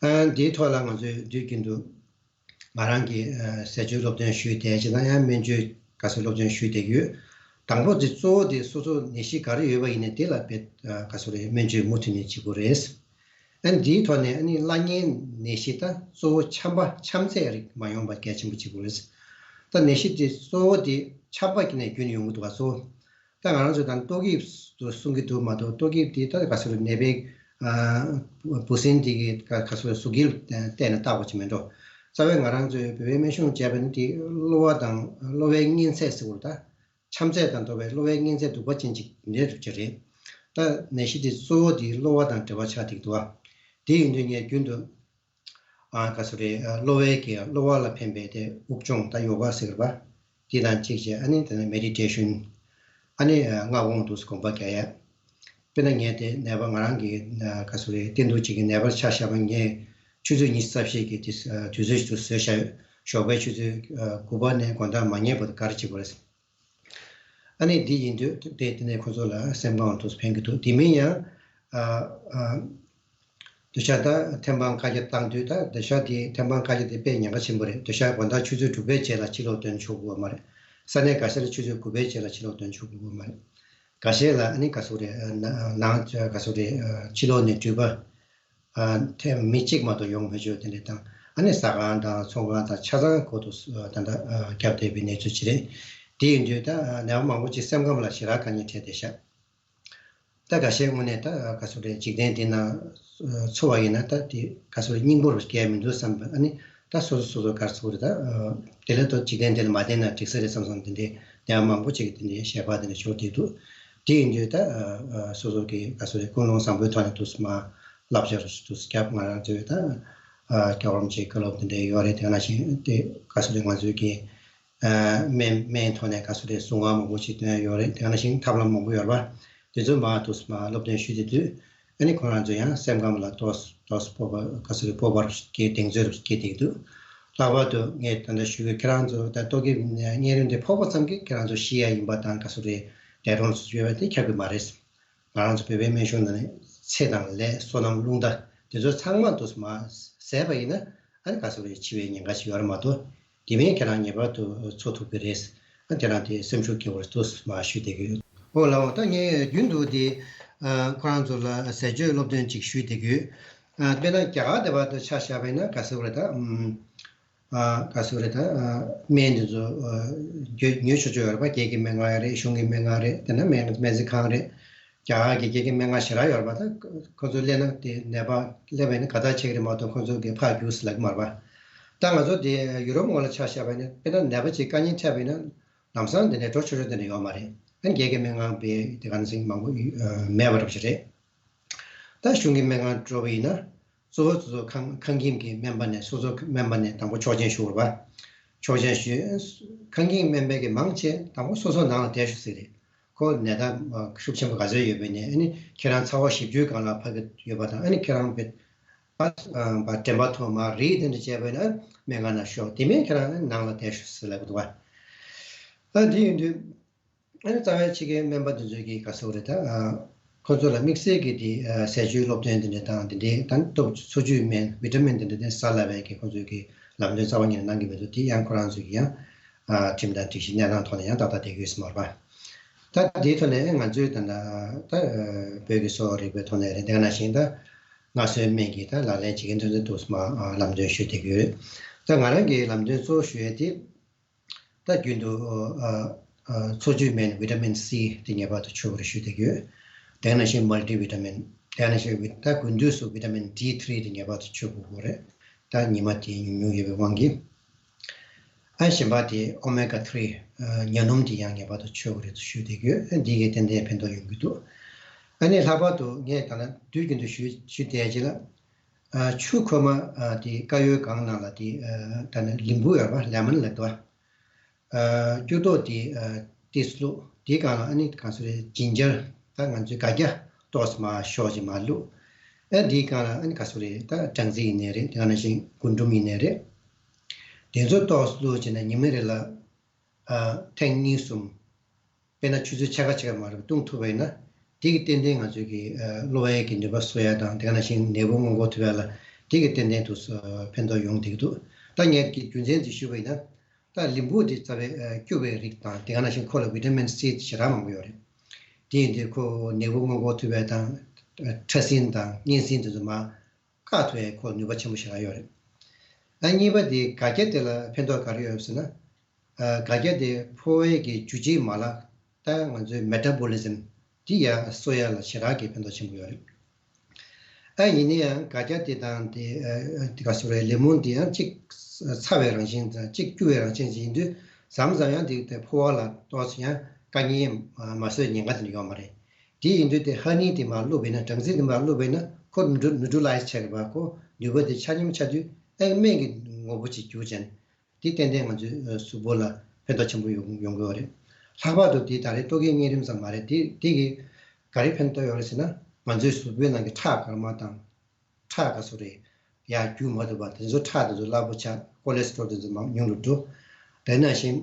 ཨ་དེའི་ཐོག་ལ་ང་ཚོས་དུས་རྒྱུན་དུ་ང་རང་གི་ཨ་ཟས་སྤྱོད་སློབ་སྟོན་ཞུས་བསྡད་བྱས་ན་ཡང་སྨན་བཅོས་ག་ཚོད་སློབ་སྟོན་ཞུས་བསྡད་ཀྱི་ཡོད། དང་པོ་དེ་གཙོ་བོ་དེ་སོ་སོ་ནད་གཞི་ག་རེ་ཡོད་པ་ཡིན་ནའི་དེ་ལ་དཔེ་ཨ་ག་ཚོད་རེད། སྨན་བཅོས་མུ་མཐུད་ནས་བྱེད་དགོས་རེད། ཨ་ནི་འདིའི་ཐོག་ནས་ཨ་ནི་བླ་གཉན་ནད་གཞི་ད་གཙོ་བོ་ཆམ་པ་ཆམ་ཚད་རིགས་མ་ཡོང་པ་གལ་ཆེན་པོ་གཅིག་པུ་རེད། ད་ནད་གཞི་དེ་གཙོ་བོ་དེ་ཆམ་པ་ནས་རྒྱུན་ཡོང་གི་འདུག་ག་གཙོ་བོ། ད་ང་རང་ཚོ་ད་ཏོག་དབྱིབས་དུ་གསུང་གི་འདུག་མ་གཏོགས་ཏོག་དབྱིབས་དེ་ད་ག་ཚོད་ནད་པའི་ཨ་འབུ་སྲིན་དེ་གི་ག་ག་ཚོད་གཟུགས་དཀྱིལ་བལྟས་ནས་བཏགས་པ་ཅིག་མིན་འགྲོ། རྩ་བའི་ང་རང་ཚོའི་བོད་པའི་སྨན་གཞུང་བྱས་པ་ནི་དེ་གློ་བ་དང་གློ་བའི་གཉན་ཚད་ཟེར་བ་རེད་ད། ཆམ་ཚད་དང་འདྲ་བའི་གློ་བའི་གཉན་ཚད་གདུག་པ་ཅན་ཅིག་འདྲ་འདུག་ཅེས་རེད། ད་ནད་གཞི་དེ་གཙོ་བོ་དེ་གློ་བ་དང་འབྲེལ་བ་ཆགས་བསྡད་འདུག་བ། དེ་ཡིན་དུས་ངས་རྒྱུན་དུ་ཨ་ག་ཚོད་རེད། གློ་བའི་གི་གློ་བ་ལ་ཕན་པའི་དེ་དབུགས་སྦྱོང་ད་ཡོ་ག་ཟེར་བ་དེ་དང་གཅིག་བྱས། ཨ་ནི་དེ་ནས་མེ་ཌི་ཊེ་ཤན། ཨ་ནི་ཨ་མངའ་དབང་དུ་དགོངས་པ་རྒྱག་ཡ། དཔེར་ན་ངས་དེ་ནད་པ་ང་རང་གི་ཨ་ག་ཚོད་རེད། བསྟེན་གཏུག་ཅིག་གི་ནད་པར་ཆ་བཞག་པ་ངས་ཆུ་ཚོད་ཉི་ཤུ་རྩ་བཞི་གི་དེ་ཨ་དུས་ཚོད་ཅིག་ཏུ་བཟོས་བཞག་ཡོད། ཞོགས་པའི་ཆུ་ཚོད་ཨ་དགུ་པ་ནས་དགོང་དག་མ་ཉལ་བར་དུ་ག་རེ་བྱེད་དགོས་རེད། ཨ་ནི་འདི་ཡིན་དུས་དེ་དེ་ནས་ཁོ་ཚོ་ལ་སེམས་ཁམས་དུ་ཕན་གྱི་འདུག་དེ་མིན་ཡང་ཨ་ཨ་སྡོད་ཤག་ད་ཐེམ་སྤང་བཀའ་རྒྱ་བཏང་དུས་ད་སྡོད་ཤག་དེ་ཐེམ་སྤང་བཀའ་རྒྱ་དེ་དཔེ་ཉེན་ཁ་ཆེན་པོ་རེད། སྡོད་ཤག་དགོང་དག་ཆུ་ཚོད་དྲུག་པའི་རྗེས་ལ་ཕྱི་ལོགས་ཐོན་ཆོག་གི་ཡོད་མ་རེད། ས་གནས་འགའ་ཤས་ལ་ཆུ་ཚོད་དགུ་པའི་རྗེས་ལ་ཕྱི་ལོགས་ཐོན་ཆོག་གི་ཡོད་མ་རེད། འགའ་ཤས་ལ་ཨ་ནི་ག་ཚོད་རེད། ནང་ག་ཚོད་རེད། ཕྱི་ལོགས་ནས་འགྲུལ་པ། ཨ་ཐེངས་མི་གཅིག་མ་གཏོགས་ཡོང་མི་ཆོག་དེ་འདྲ་དང་། ཨ་ནི་ཟ་ཁང་དང་ཚོང་ཁང་དང་ཆ་ཚང་སྒོ་དུ་ད་ལྟ་བརྒྱབ་བསྡད་པའི་གནས་ཚུལ་ཅིག་རེད། དེ་ཡིན་དུས་ད་ནད་པ་མང་པོ་ཅིག་སེམས་ཁམས་ལ་ཞེ་དྲག་དཀའ་ངལ་འཕྲད་བསྡད་ཤག་ད་འགའ་ཤས་དངོས་གནས་ད་ག་ཚོད་རེད། འཇིག་རྟེན་འདི་ན་འཚོ་བ་ཡིན་ན་ད་དེ་ག་ཚོད་རེད། སྙིང་པོར་སྐྱེལ་མི་འདུག་བསམ་པ། ཨ་ནི་ད་སོ་སོ་སོ་སོ་ག་ཚོད་རེད། ད་དེ་ལས་ད་འཇིག་རྟེན་འདི་ལ་མ་བསྡད་ན་འགྲིག་ས་རེད་བསམ་བསམ་དེ་འདྲའི་ནད་པ་མང་པོ་ཅིག་གི་དེ་འདྲའི་བཤད་པ་དེ་འདྲ་ཤོར་བསྡད་འདུག་དེ་ཡིན་དུས་ད་ཨ་ཨ་སོ་སོ་གི་ག་ཚོད་རེད། ཀུན་སློང་བཟང་པོའི་ཐོག་ནས་དུ་མ་བསླབ་བྱ་རུ་དུ་སྐྱབས་ང་རང་ཚོའི་ད་ཨ་སྐྱབས་རོམ་གྱི་བཀའ་སློབ་དེ་འདྲ་ཡོད་རེད། དེ་ནང་བཞིན་དེ་ག་ཚོད་རེད། ང་ཚོའི་གི་ཨ་སྨན་སྨན་ཐོག་ནས་ག་ཚོད་རེད། གཟུངས་སྔགས་མང་པོ་ཞིག་འདོན་ཡོད་རེད། དེ་ནང་བཞིན་ཐབས་ལམ་མང་པོ་ཡོད་རེད་པ། དེ་ཚོ་མ་དུ་མ་སློབ་སྟོན་ཞུས་དེ་དུས་ ཨ་ནི་ཁོ་རང་ཚོ་ཡང་སེམས་ཁམས་ལ་ཏོག་ཏོག་སྤོབས་པ་ག་ཟེར་སྤོབས་པ་སྐྱེ་གདེང་ཚོད་སྐྱེ་བསྡད་འདུག་ལྷག་པར་དུ་ངས་ད་ལྟ་ཞུ་གི་ཁྱེད་རང་ཚོ་ད་ཏོག་དབྱིབས་གཉན་རིམས་དེ་ཕོག་པ་ཙམ་གྱིས་ཁྱེད་རང་ཚོ་ཤི་ཡ་ཡིན་པ་དང་ག་ཟེར་རེད། འདས་གྲོངས་སུ་ཡོད་པ་དེ་ཁྱབ་ཀྱི་མ་རེད། ང་རང་ཚོ་བོད་པའི་སྨན་གཞུང་ནང་ནས་ཚེ་དང་ལས་བསོད་ནམས་རླུང་རྟ་དེ་ཚོ་ཚང་མ་འདུག་མ་ཟད་པ་ཡིན་ན་ཨ་ནི་ག་ཟེར་རེད། འཆི་བའི་ཉེན་ཁ་ཞིག་ཡོད་རེད་མ་གཏོགས། དེ་མིན་ཁྱེད་རང་ངེས་པར་དུ་འཚོ་ཐུབ་ཀྱི་རེད། ཨ་དེ་རང་དེ་སེམས་ཤུགས་སྐྱེ་བར་དུ་མ་ཞུ་བསྡད་ཀྱི་ཡོད། ཨོ་ལགས་འོ། ད་ངས་རྒྱུན་དུ་དེ་ཨ་ཁོ་རང་ཚོ་ལ་ཟས་སྤྱོད་སློབ་སྟོན་ཅིག་ཞུས་བསྡད་ཀྱི་ཡོད། ཨ་དཔེར་ན་རྒྱ་གར་དེ་བར་དུ་ཆ་བཞག་པ་ཡིན་ན་ག་ཟེར་བ་རེད་ད། ཨམ་ཨ་ག་ཟེར་བ་རེད་ད། ཨ་སྨན་དེ་ཚོ་ཨ་ཉོ་ཉོ་ཆོག་ཆོག་ཡོད་རེད་པ། རྒྱལ་ཁབ་ཀྱི་སྨན་ཁང་རེད། གཞུང་གི་སྨན་ཁང་རེད། དེ་ནས་སྨན་སྨན་རྩིས་ཁང་རེད། རྒྱ་གར་གྱི་རྒྱལ་ཁབ་ཀྱི་སྨན་ཁང་ཞེ་དྲག་ཡོད་རེད་པ། ད་ཁོ་ཚོ་སླེབས་ན་དེ་ནད་པ་སླེབས་པ་ཡིན་ན་ག་ད་ཆེ་གི་རེད་མ་གཏོགས་ཁོ་ཚོ་གི་ཕར་རྒྱུགས་སུ་ལབ་ཀྱི་མ་རེད་པ། ད་ང་ཚོ་དེ་ཡུ་རོབ་ངོས་ལ་ཆ་བཞག་པ་ཡིན་ན་དཔེར་ན་ནད་པ་ཅིག་དཀའ་ངལ་འཕྲད་པ་ཡིན་ན་ལམ་སང་དེ་ནས་འགྲོ་ཆོག་ཆོག་དེ་འདྲ་ཡོད་མ་རེད། ཨ་ནི་རྒྱལ་ཁབ་ཀྱི་སྨན་ཁང་པའི་དེ་ག་ནང་བཞིན་མང་པོ་ཡོད་མེད་པ་འདྲ་པོ་ཞིག་རེད། ད་གཞུང་གི་སྨན་ཁང་འགྲོ་བ་ཡིན་ན་གཙོ་བོ་སོ་སོ་ཁང་ཁང་ཁྱིམ་གྱི་སྨན་པ་ནས་སོ་སོ་སྨན་པ་ནས་དང་པོ་ཆོག་མཆན་ཞུ་དགོས་རེད་པ། ཆོག་མཆན་ཞུས། ཁང་ཁྱིམ་སྨན་པའི་གི་མང་ཆེ་དང་པོ་སོ་སོ་ནང་ལ་བསྡད་ཤོག་ཟེར་རེད། ཁོ་ནད་རྟགས་ཤུགས་ཆེན་པོ་ག་ཚོད་ཡོད་པ་ཡིན་ནའི་ཨ་ནི་ཁྱེད་རང་ཚ་བ་བཞི་བཅུའི་སྒང་ལ་ཕ་གི་ཡོད་པ་དང་། ཨ་ནི་ཁྱེད་རང་པའི་ཨ་པ་དྲན་པ་ཐོག་མ་རིགས་དེ་འདྲ་བྱས་པ་ཡིན་ན་སྨན་ཁང་ནང་ཤོག་དེ་མིན་ཁྱེད་རང་ནང་ལ་བསྡད་ཤོག་ཟེར་ལབ་ཀྱི་འདུག་པ། ཨ་དེ་ཡིན་དུས། ཨ་ནི་རྩ་བའི་ཕྱི་རྒྱལ་སྨན་པ་དེ་ཚོས་ཀྱིས་ག་ཟེར་རེད་ད། ཨ་ཁོ་ཚོ་ལ་དམིགས་བསལ་གྱི་དེ་ཨ་ཟས་སྤྱོད་སློབ་སྟོན་དེ་འདྲ་དང་དེ་འདྲའི་ད་སྟོབས་འཚོ་བཅུད་སྨན་བི་ཏ་མིན་དེ་འདྲ་དེ་ཟ་སླ་བའི་གི་ཁོ་ཚོས་ཀྱི་ལམ་སྟོན་རྩ་བ་ཉིད་ནས་གནང་གི་མི་འདུག་དེ་ཡང་ཁོ་རང་ཚོས་ཀྱི་ཡང་ཨ་ཁྲིམས་དང་སྒྲིག་གཞི་གནས་སྟངས་ཐོག་ནས་ཡང་ཏག་ཏག་བསྡད་ཀྱི་ཡོད་ས་མ་རེད་པ། ད་དེའི་ཐོག་ནས་ང་ཚོའི་ད་ད་ད་བོད་ཀྱི་གསོ་བ་རིག་པའི་ཐོག་ནས་རེད། དེ་ག་ནང་བཞིན་ད་མངའ་གསོལ་སྨན་གྱི་ད་ལག་ལེན་བྱེད་མཁན་ཚོ་ཚོས་འདུག་སེ་མ་ལམ་སྟོན་ཞུས་བསྡད་ཀྱི་ཡོད། ད་ང་རང་གི་ལམ་སྟོན་གཙོ་བོ་ཞུ་ཡས་དེ། ད་རྒྱུན་དུ་ཨ་ཨ་འཚོ་བཅུད་སྨན་བི་ཏ་མིན་སི་དེ་ངེས་པར་དུ་མཆོད་དགོས་རེད་ཞུས་བསྡད་ཀྱི་ཡོད། དེ་ནང་བཞིན་མལ་ཊི་བི་ཏ་མིན། དེ་ནང་བཞིན་བི་ད་དགུན་དུས་སུ་བི་ཏ་མིན་ཌི་ཐི་རི་དེ་ངེས་པར་དུ་མཆོད་དགོས་ཀྱི་རེད། ད་ཉི་མ་དེ་ཉུང་ཉུང་ཡོད་པའི་དབང་གིས། ཨ་གཞན་པ་དེ་ཨོ་མེ་ག་ཐི་རི་ཨ་ཉ་སྣུམ་དེ་ཡང་ངེས་པར་དུ་མཆོད་དགོས་རེད་ཞུས་བསྡད་ཀྱི་ཡོད། འདི་གིས་ཏན་ཏན་ཕན་ཐོགས་ཡོང་གི་འདུག་ཨ་ནི་ལྷག་པར་དུ་ངས་ད་ལྟ་དུས་རྒྱུན་དུ་ཞུ་ཞུ་བསྡད་ཀྱི་ལ། ཨ་ཆུ་ཁོལ་མ་ཨ་དེ་དཀར་ཡོལ་སྒང་ནང་ལ་དེ་ཨ་ད་ནི་ལིམ་བུ་ཡོད་པ་ལེ་མོན་ལབ་འདུག་ཨ་སྐྱུར་ཏོག་དེ་ཨ་ཏིས་བླུགས། དེའི་སྒང་ལ་ཨ་ནི་གང་སུ་རེད་ཇིན་ཇར་ད་ང་ཚོའི་སྒ་སྐྱ་ཏོག་ཙམ་མ་ཤོག་ཅིག་མ་བླུགས། ཨ་དེའི་སྒང་ལ་ཨ་ནི་གང་སུ་རེད་ད་སྦྲང་རྩི་ཡིན་ནའི་རེད། དེ་ག་ནང་བཞིན་རྒུན་འབྲུམ་ཡིན་ནའི་རེད། དེ་ཚོ་ཏོག་ཙམ་བླུགས་བྱས་ནས་ཉི་མ་རེ་ལ་ཨ་ཐེངས་གཉིས་གསུམ། དཔེར་ན་ཆུ་ཚོད་ཕྱེད་ཀ་ཕྱེད་ཀ་མ་རེད་བཏུང་ཐུབ་པ་ཡིན་ན། དེ་གིས་ཏན་ཏན་ང་ཚོའི་གི་ཨ་གློ་བའི་གི་ནུས་པ་གསོ་ཡ་དང་དེ་ག་ནང་བཞིན་ནད་འབུ་སྔོན་འགོག་ཐུབ་ཡ་ལ་དེ་གིས་ཏན་ཏན་དུ་ཨ་ཕན་ཐོགས་ཡོང་བསྡད་ཀྱི་འདུག་ད་ངས་ཀྱི་རྒྱུ་མཚན་ཅིག་ཞུས་པ་ཡིན་ན། ད་ལིམ་བུ་དེ་རྩ་བའི་ཨ་སྐྱུར་བའི་རིགས་དང་དེ་ག་ནང་བཞིན་ཁོ་ལ་བི་ཏ་མིན་སི་ཞེ་དྲག་མང་པོ་ཡོད་རེད། དེ་ཡིན་དུས་ཁོ་ནད་འབུ་སྔོན་འགོག་ཐུབ་པ་དང་ཨ་ཕྲ་སྲིན་དང་གཉན་སྲིན་དེ་ཚོ་མར་བཀག་ཐུབ་པའི་ཁོ་ནུས་པ་ཆེན་པོ་ཞེ་དྲག་ཡོད་རེད། ཨ་གཉིས་པ་དེ་སྒ་སྐྱ་དེ་ལ་ཕན་ཐོགས་ག་རེ་ཡོད་ཟེར་ན། ཨ་སྒ་སྐྱ་དེ་ཕོ་བའི་གི་འཇུ་བྱེད་མ་ལག་ད་ང་ཚོའི་མེ་ཊ་བོ་ལི་ཛིམ་དེ་ཡར་གསོ་ཡ་ལ་ཞེ་དྲག་གི་ཕན་ཐོགས་ཆེན་པོ་ཡོད་རེད། ཨ་ཡིན་ན་ཡང་སྒ་སྐྱ་དེ་དང་དེ་ཨ་དེ་ག་སོ་རེད་ལེ་མོན་དེ་ཡང་གཅིག་ཚ་བའི་རང་བཞིན་དང་གཅིག་སྐྱུར་བའི་རང་བཞིན་ཅིག་ཡིན་དུས་མཚམས་མཚམས་ཡང་དེ་དེ་ཕོ་བ་ལ་ཏོག་ཙམ་ཡང་དཀའ་ངལ་མ་བཟོས་ཉེན་ཁ་དེ་འདྲ་ཡོད་མ་རེད། དེ་ཡིན་དུས་དེ་ཧ་ནི་དེ་མར་བླུགས་པས་ན་སྦྲང་རྩི་དེ་མར་བླུགས་པས་ན་ཁོ་ནུ་ནུ་ཊི་རི་ལའི་ཛི་བྱས་པ་ཁོ་ནུས་པ་དེ་ཆ་སྙོམས་ཆགས་དུས་ཨེ་སྨན་གྱི་ངོ་བོ་ཅིག་འགྱུར་ཅན། དེ་ཏན་ཏན་ང་ཚོའི་ཨ་གཟུགས་པོ་ལ་ཕན་ཐོགས་ཆེན་པོ་ཡོང་ཡོང་གི་ཡོད་རེད། ལྷག་པར་དུ་དེ་ད་རེས་ཏོག་དབྱིབས་གཉན་རིམས་ཙམ་མ་རེད། དེ་དེ་གིས་ག་རེ་ཕན་ཐོགས་ཡོད་རེད་ཟེར་ན་ང་ཚོའི་གཟུགས་པོའི་ནང་གི་ཁྲག་དཀར་དམར་དང་། ཁྲག་ག་ཚོད་རེད། ཡར་རྒྱུག་མ་ཐུབ་པ་དེ་ཚོ་ཁྲག་དེ་ཚོ་རླབས་པོ་ཆགས། ཀོ་ལེ་སི་ཊོ་རོལ་དེ་ཚོ་མར་ཉུང་རུ་འགྲོ། དེ་ནང་བཞིན།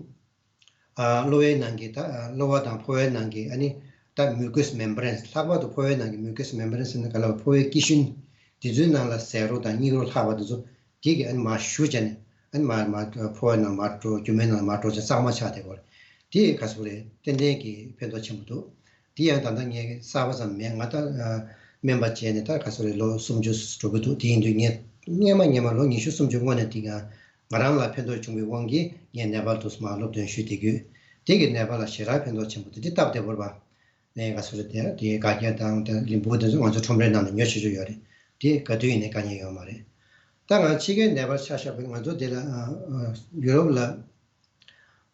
ཨ་གློ་བའི་ནང་གི་ད་ཨ་གློ་བ་དང་ཕོ་བའི་ནང་གི་ཨ་ནི་ད་མུ་ཀོ་སི་མེམ་བྷ་རེན། ལྷག་པར་དུ་ཕོ་བའི་ནང་གི་མུ་ཀོ་སི་མེམ་བྷ་རེན་ཟེར་ན་ག་ལ་ཕོ་བའི་སྐྱི་ཤུན། དེ་ཚོའི་ནང་ལ་ཟད་འགྲོ་དང་སྙིགས་རོ་ལྷག་པ་དེ་ཚོ་དེ་གི་ཨ་ནི་མར་ཞུ་བྱས་ནས་ཨ་ནི་མར་མར་ཕོ་བའི་ནང་མར་འགྲོ། རྒྱུ་མའི་ནང་མར་འགྲོ་བྱས་གཙང་མ་ཆགས་བསྡད་ཀྱི་ཡོད་རེད། དེ་ག་ཚོད་རེད། ཏན་ཏན་གྱི་ཕན་ཐོགས་ཆེན་པོ་འདུག་དེ་ཡང་ད་ལྟ་ངས་གསར་པ་ཙམ་མེད། ང་ད་ཨ་སྨན་པ་བྱས་ནས་ད་ག་ཚོད་རེད་ལོ་སུམ་ཅུ་འགྲོ་གི་འདུག་དེ་ཡིན་དུས་ངས་སྔོན་མ་སྔོན་མ་ལོ་ཉི་ཤུ་སུམ་ཅུ་སྔོན་ནས་དེ་ང་ང་རང་ལ་ཕན་ཐོགས་བྱུང་བའི་དབང་གིས་ངས་ནད་པ་དུ་མར་སློབ་སྟོན་ཞུས་བསྡད་ཀྱི་ཡོད། དེ་གིས་ནད་པ་ལ་ཞེ་དྲག་ཕན་ཐོགས་ཆེན་པོ་འདུག་དེ་སྟབས་བདེ་པོ་རེད་པ། ནས་ག་ཚོད་རེད་དེ་དེ་སྒ་སྐྱ་དང་དེ་ལིམ་བུ་དེ་ཚོ་ང་ཚོ་ཁྲོམ་རའི་ནང་ལ་ཉོ་ཆོག་ཆོག་ཡོད་རེད། དེ་ག་དུས་ཡིན་ནའི་དཀའ་ངལ་ཡོད་མ་རེད། ད་ང་ཕྱི་རྒྱལ་ནད་པར་ཆ་བཞག་པའི་ང་ཚོ་དེ་ལ་ཨ་ཨ་ཡུ་རོབ་ལ།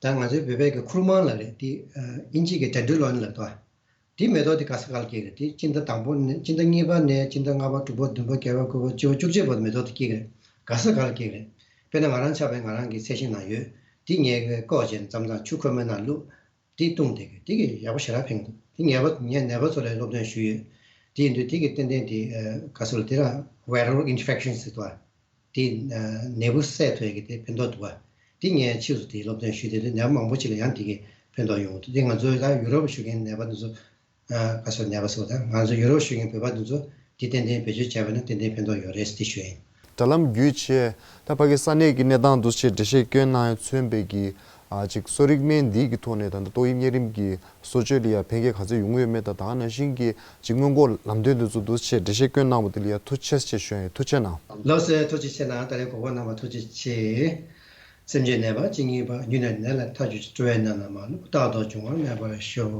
ད་ང་ཚོའི་བོད་པའི་གི་ཁུར་མང་ལབ་རེད་དེ། ཨིན་ཇི་གི་ཌན་ཌེ་ལོན་ལབ་འདུག་དེ་མེ་ཏོག་དེ་ག་ས་ག་ལ་སྐྱེ་གི་རེད། དེ་སྤྱི་ཟླ་དང་པོ་ནས་སྤྱི་ཟླ་གཉིས་པ་ནས་སྤྱི་ཟླ་ལྔ་པ་དྲུག་པ་བདུན་པ་བརྒྱད་པ་དགུ་པ་བཅུ་པ་བཅུ་གཅིག་བར་དུ་མེ་ཏོག་དེ་སྐྱེ་གི་རེད། ག་ས་ག་ལ་སྐྱེ་གི་རེད། དཔེར་ན་ང་རང་ཆགས་པའི་ང་རང་གི་ཚལ་ཞིང་ནང་ཡོད། དེ་ངས་བཀོག་བྱས་ནས་མཚམས་མཚམས་ཆུ་ཁོལ་མའི་ནང་བླུགས། དེ་བཏུང་བསྡད་གི་དེ་གི་ཡག་པོ་ཞེ་དྲག་ཕན་གི་འདུག་དེ་ངེས་པར་ངས་ནད་པ་ཚོ་ལ་སློབ་སྟོན་ཞུས་ཡོད། དེ་ཡིན་དུས་དེ་གི་ཏན་ཏན་དེ་ག་ཟེར་དེ་ར་viral infection ཟེར་དུས་དེ་ནད་འབུ་བསད་ཐུབ་ཡ་གི་དེ་ཕན་ཐོགས་འདུག་བ། དེ་ངས་ཕྱིས་སུ་དེ་སློབ་སྟོན་ཞུས་དེ་དུས་ནད་པ་མང་པོ་ཅིག་ལ་ཡང་དེ་གི་ཕན་ཐོགས་ཡོང་འདུག་དེ་ང་ཚོ་ད་ཡུ་རོབ་བཞུགས་མཁན་ནད་པ་དེ་ཚོ་ག་ཟེར་ནད་པ་ཟེར་བ་དང་ང་ཚོ་ཡུ་རོབ་བཞུགས་མཁན་བོད་པ་དེ་ཚོ་དེ་ཏན་ཏན་བེད་སྤྱོད་བྱས་པ་ན་ཏན་ཏན་ཕན་ཐོགས་ཡོད་རེད་ཟེར་དེ་ཞུ་ཡིན། དྲ་ལམ་བརྒྱུད་བྱས་ད་ཕ་གི་ས་གནས་ཀྱི་གནས་སྟངས་འདུ་བྱེད་འགྲེལ་བཤད་སྐྱོན་གནང་ཡ་མཚོན་པའི་གི་ཨ་ཅིག་གསོ་རིག་སྨན་འདི་གི་ཐོག་ནས་ད་ལྟ་ཏོག་དབྱིབས་གཉན་རིམས་ཀྱི་གསོ་བཅོས་ལ་ཡ་ཕན་ཁེ་ག་ཚོད་ཡོང་གི་ཡོད་མེད་དང་ད་ག་ནང་བཞིན་གྱི་ཅིག་སྔོན་འགོག་ལམ་སྟོན་འདི་ཚོ་འདུ་བྱེད་འགྲེལ་བཤད་སྐྱོན་གནང་བ་འདི་ལ་ཡ་ཐུགས་རྗེ་ཆེ་ཞུ་ཡ་ཡིན། ཐུགས་རྗེ་གནང་། ལགས་སོ་ཐུགས་རྗེ་ཆེ་གནང་། ད་རེས་གོ་སྐབས་གནང་བ་ཐུགས་རྗེ་ཆེ། སེམས་ཅན་ནད་པ་གཅིན་སྙི་པ་ཉུང་ནས་ནད་ལ་ཐར་གྱུར་ཅིག་སྤྲོ་བའི་སྣང་ལ་མ་ལུས་རྟག་ཏུ་འབྱུང་བ་མེད་པར་ཤོག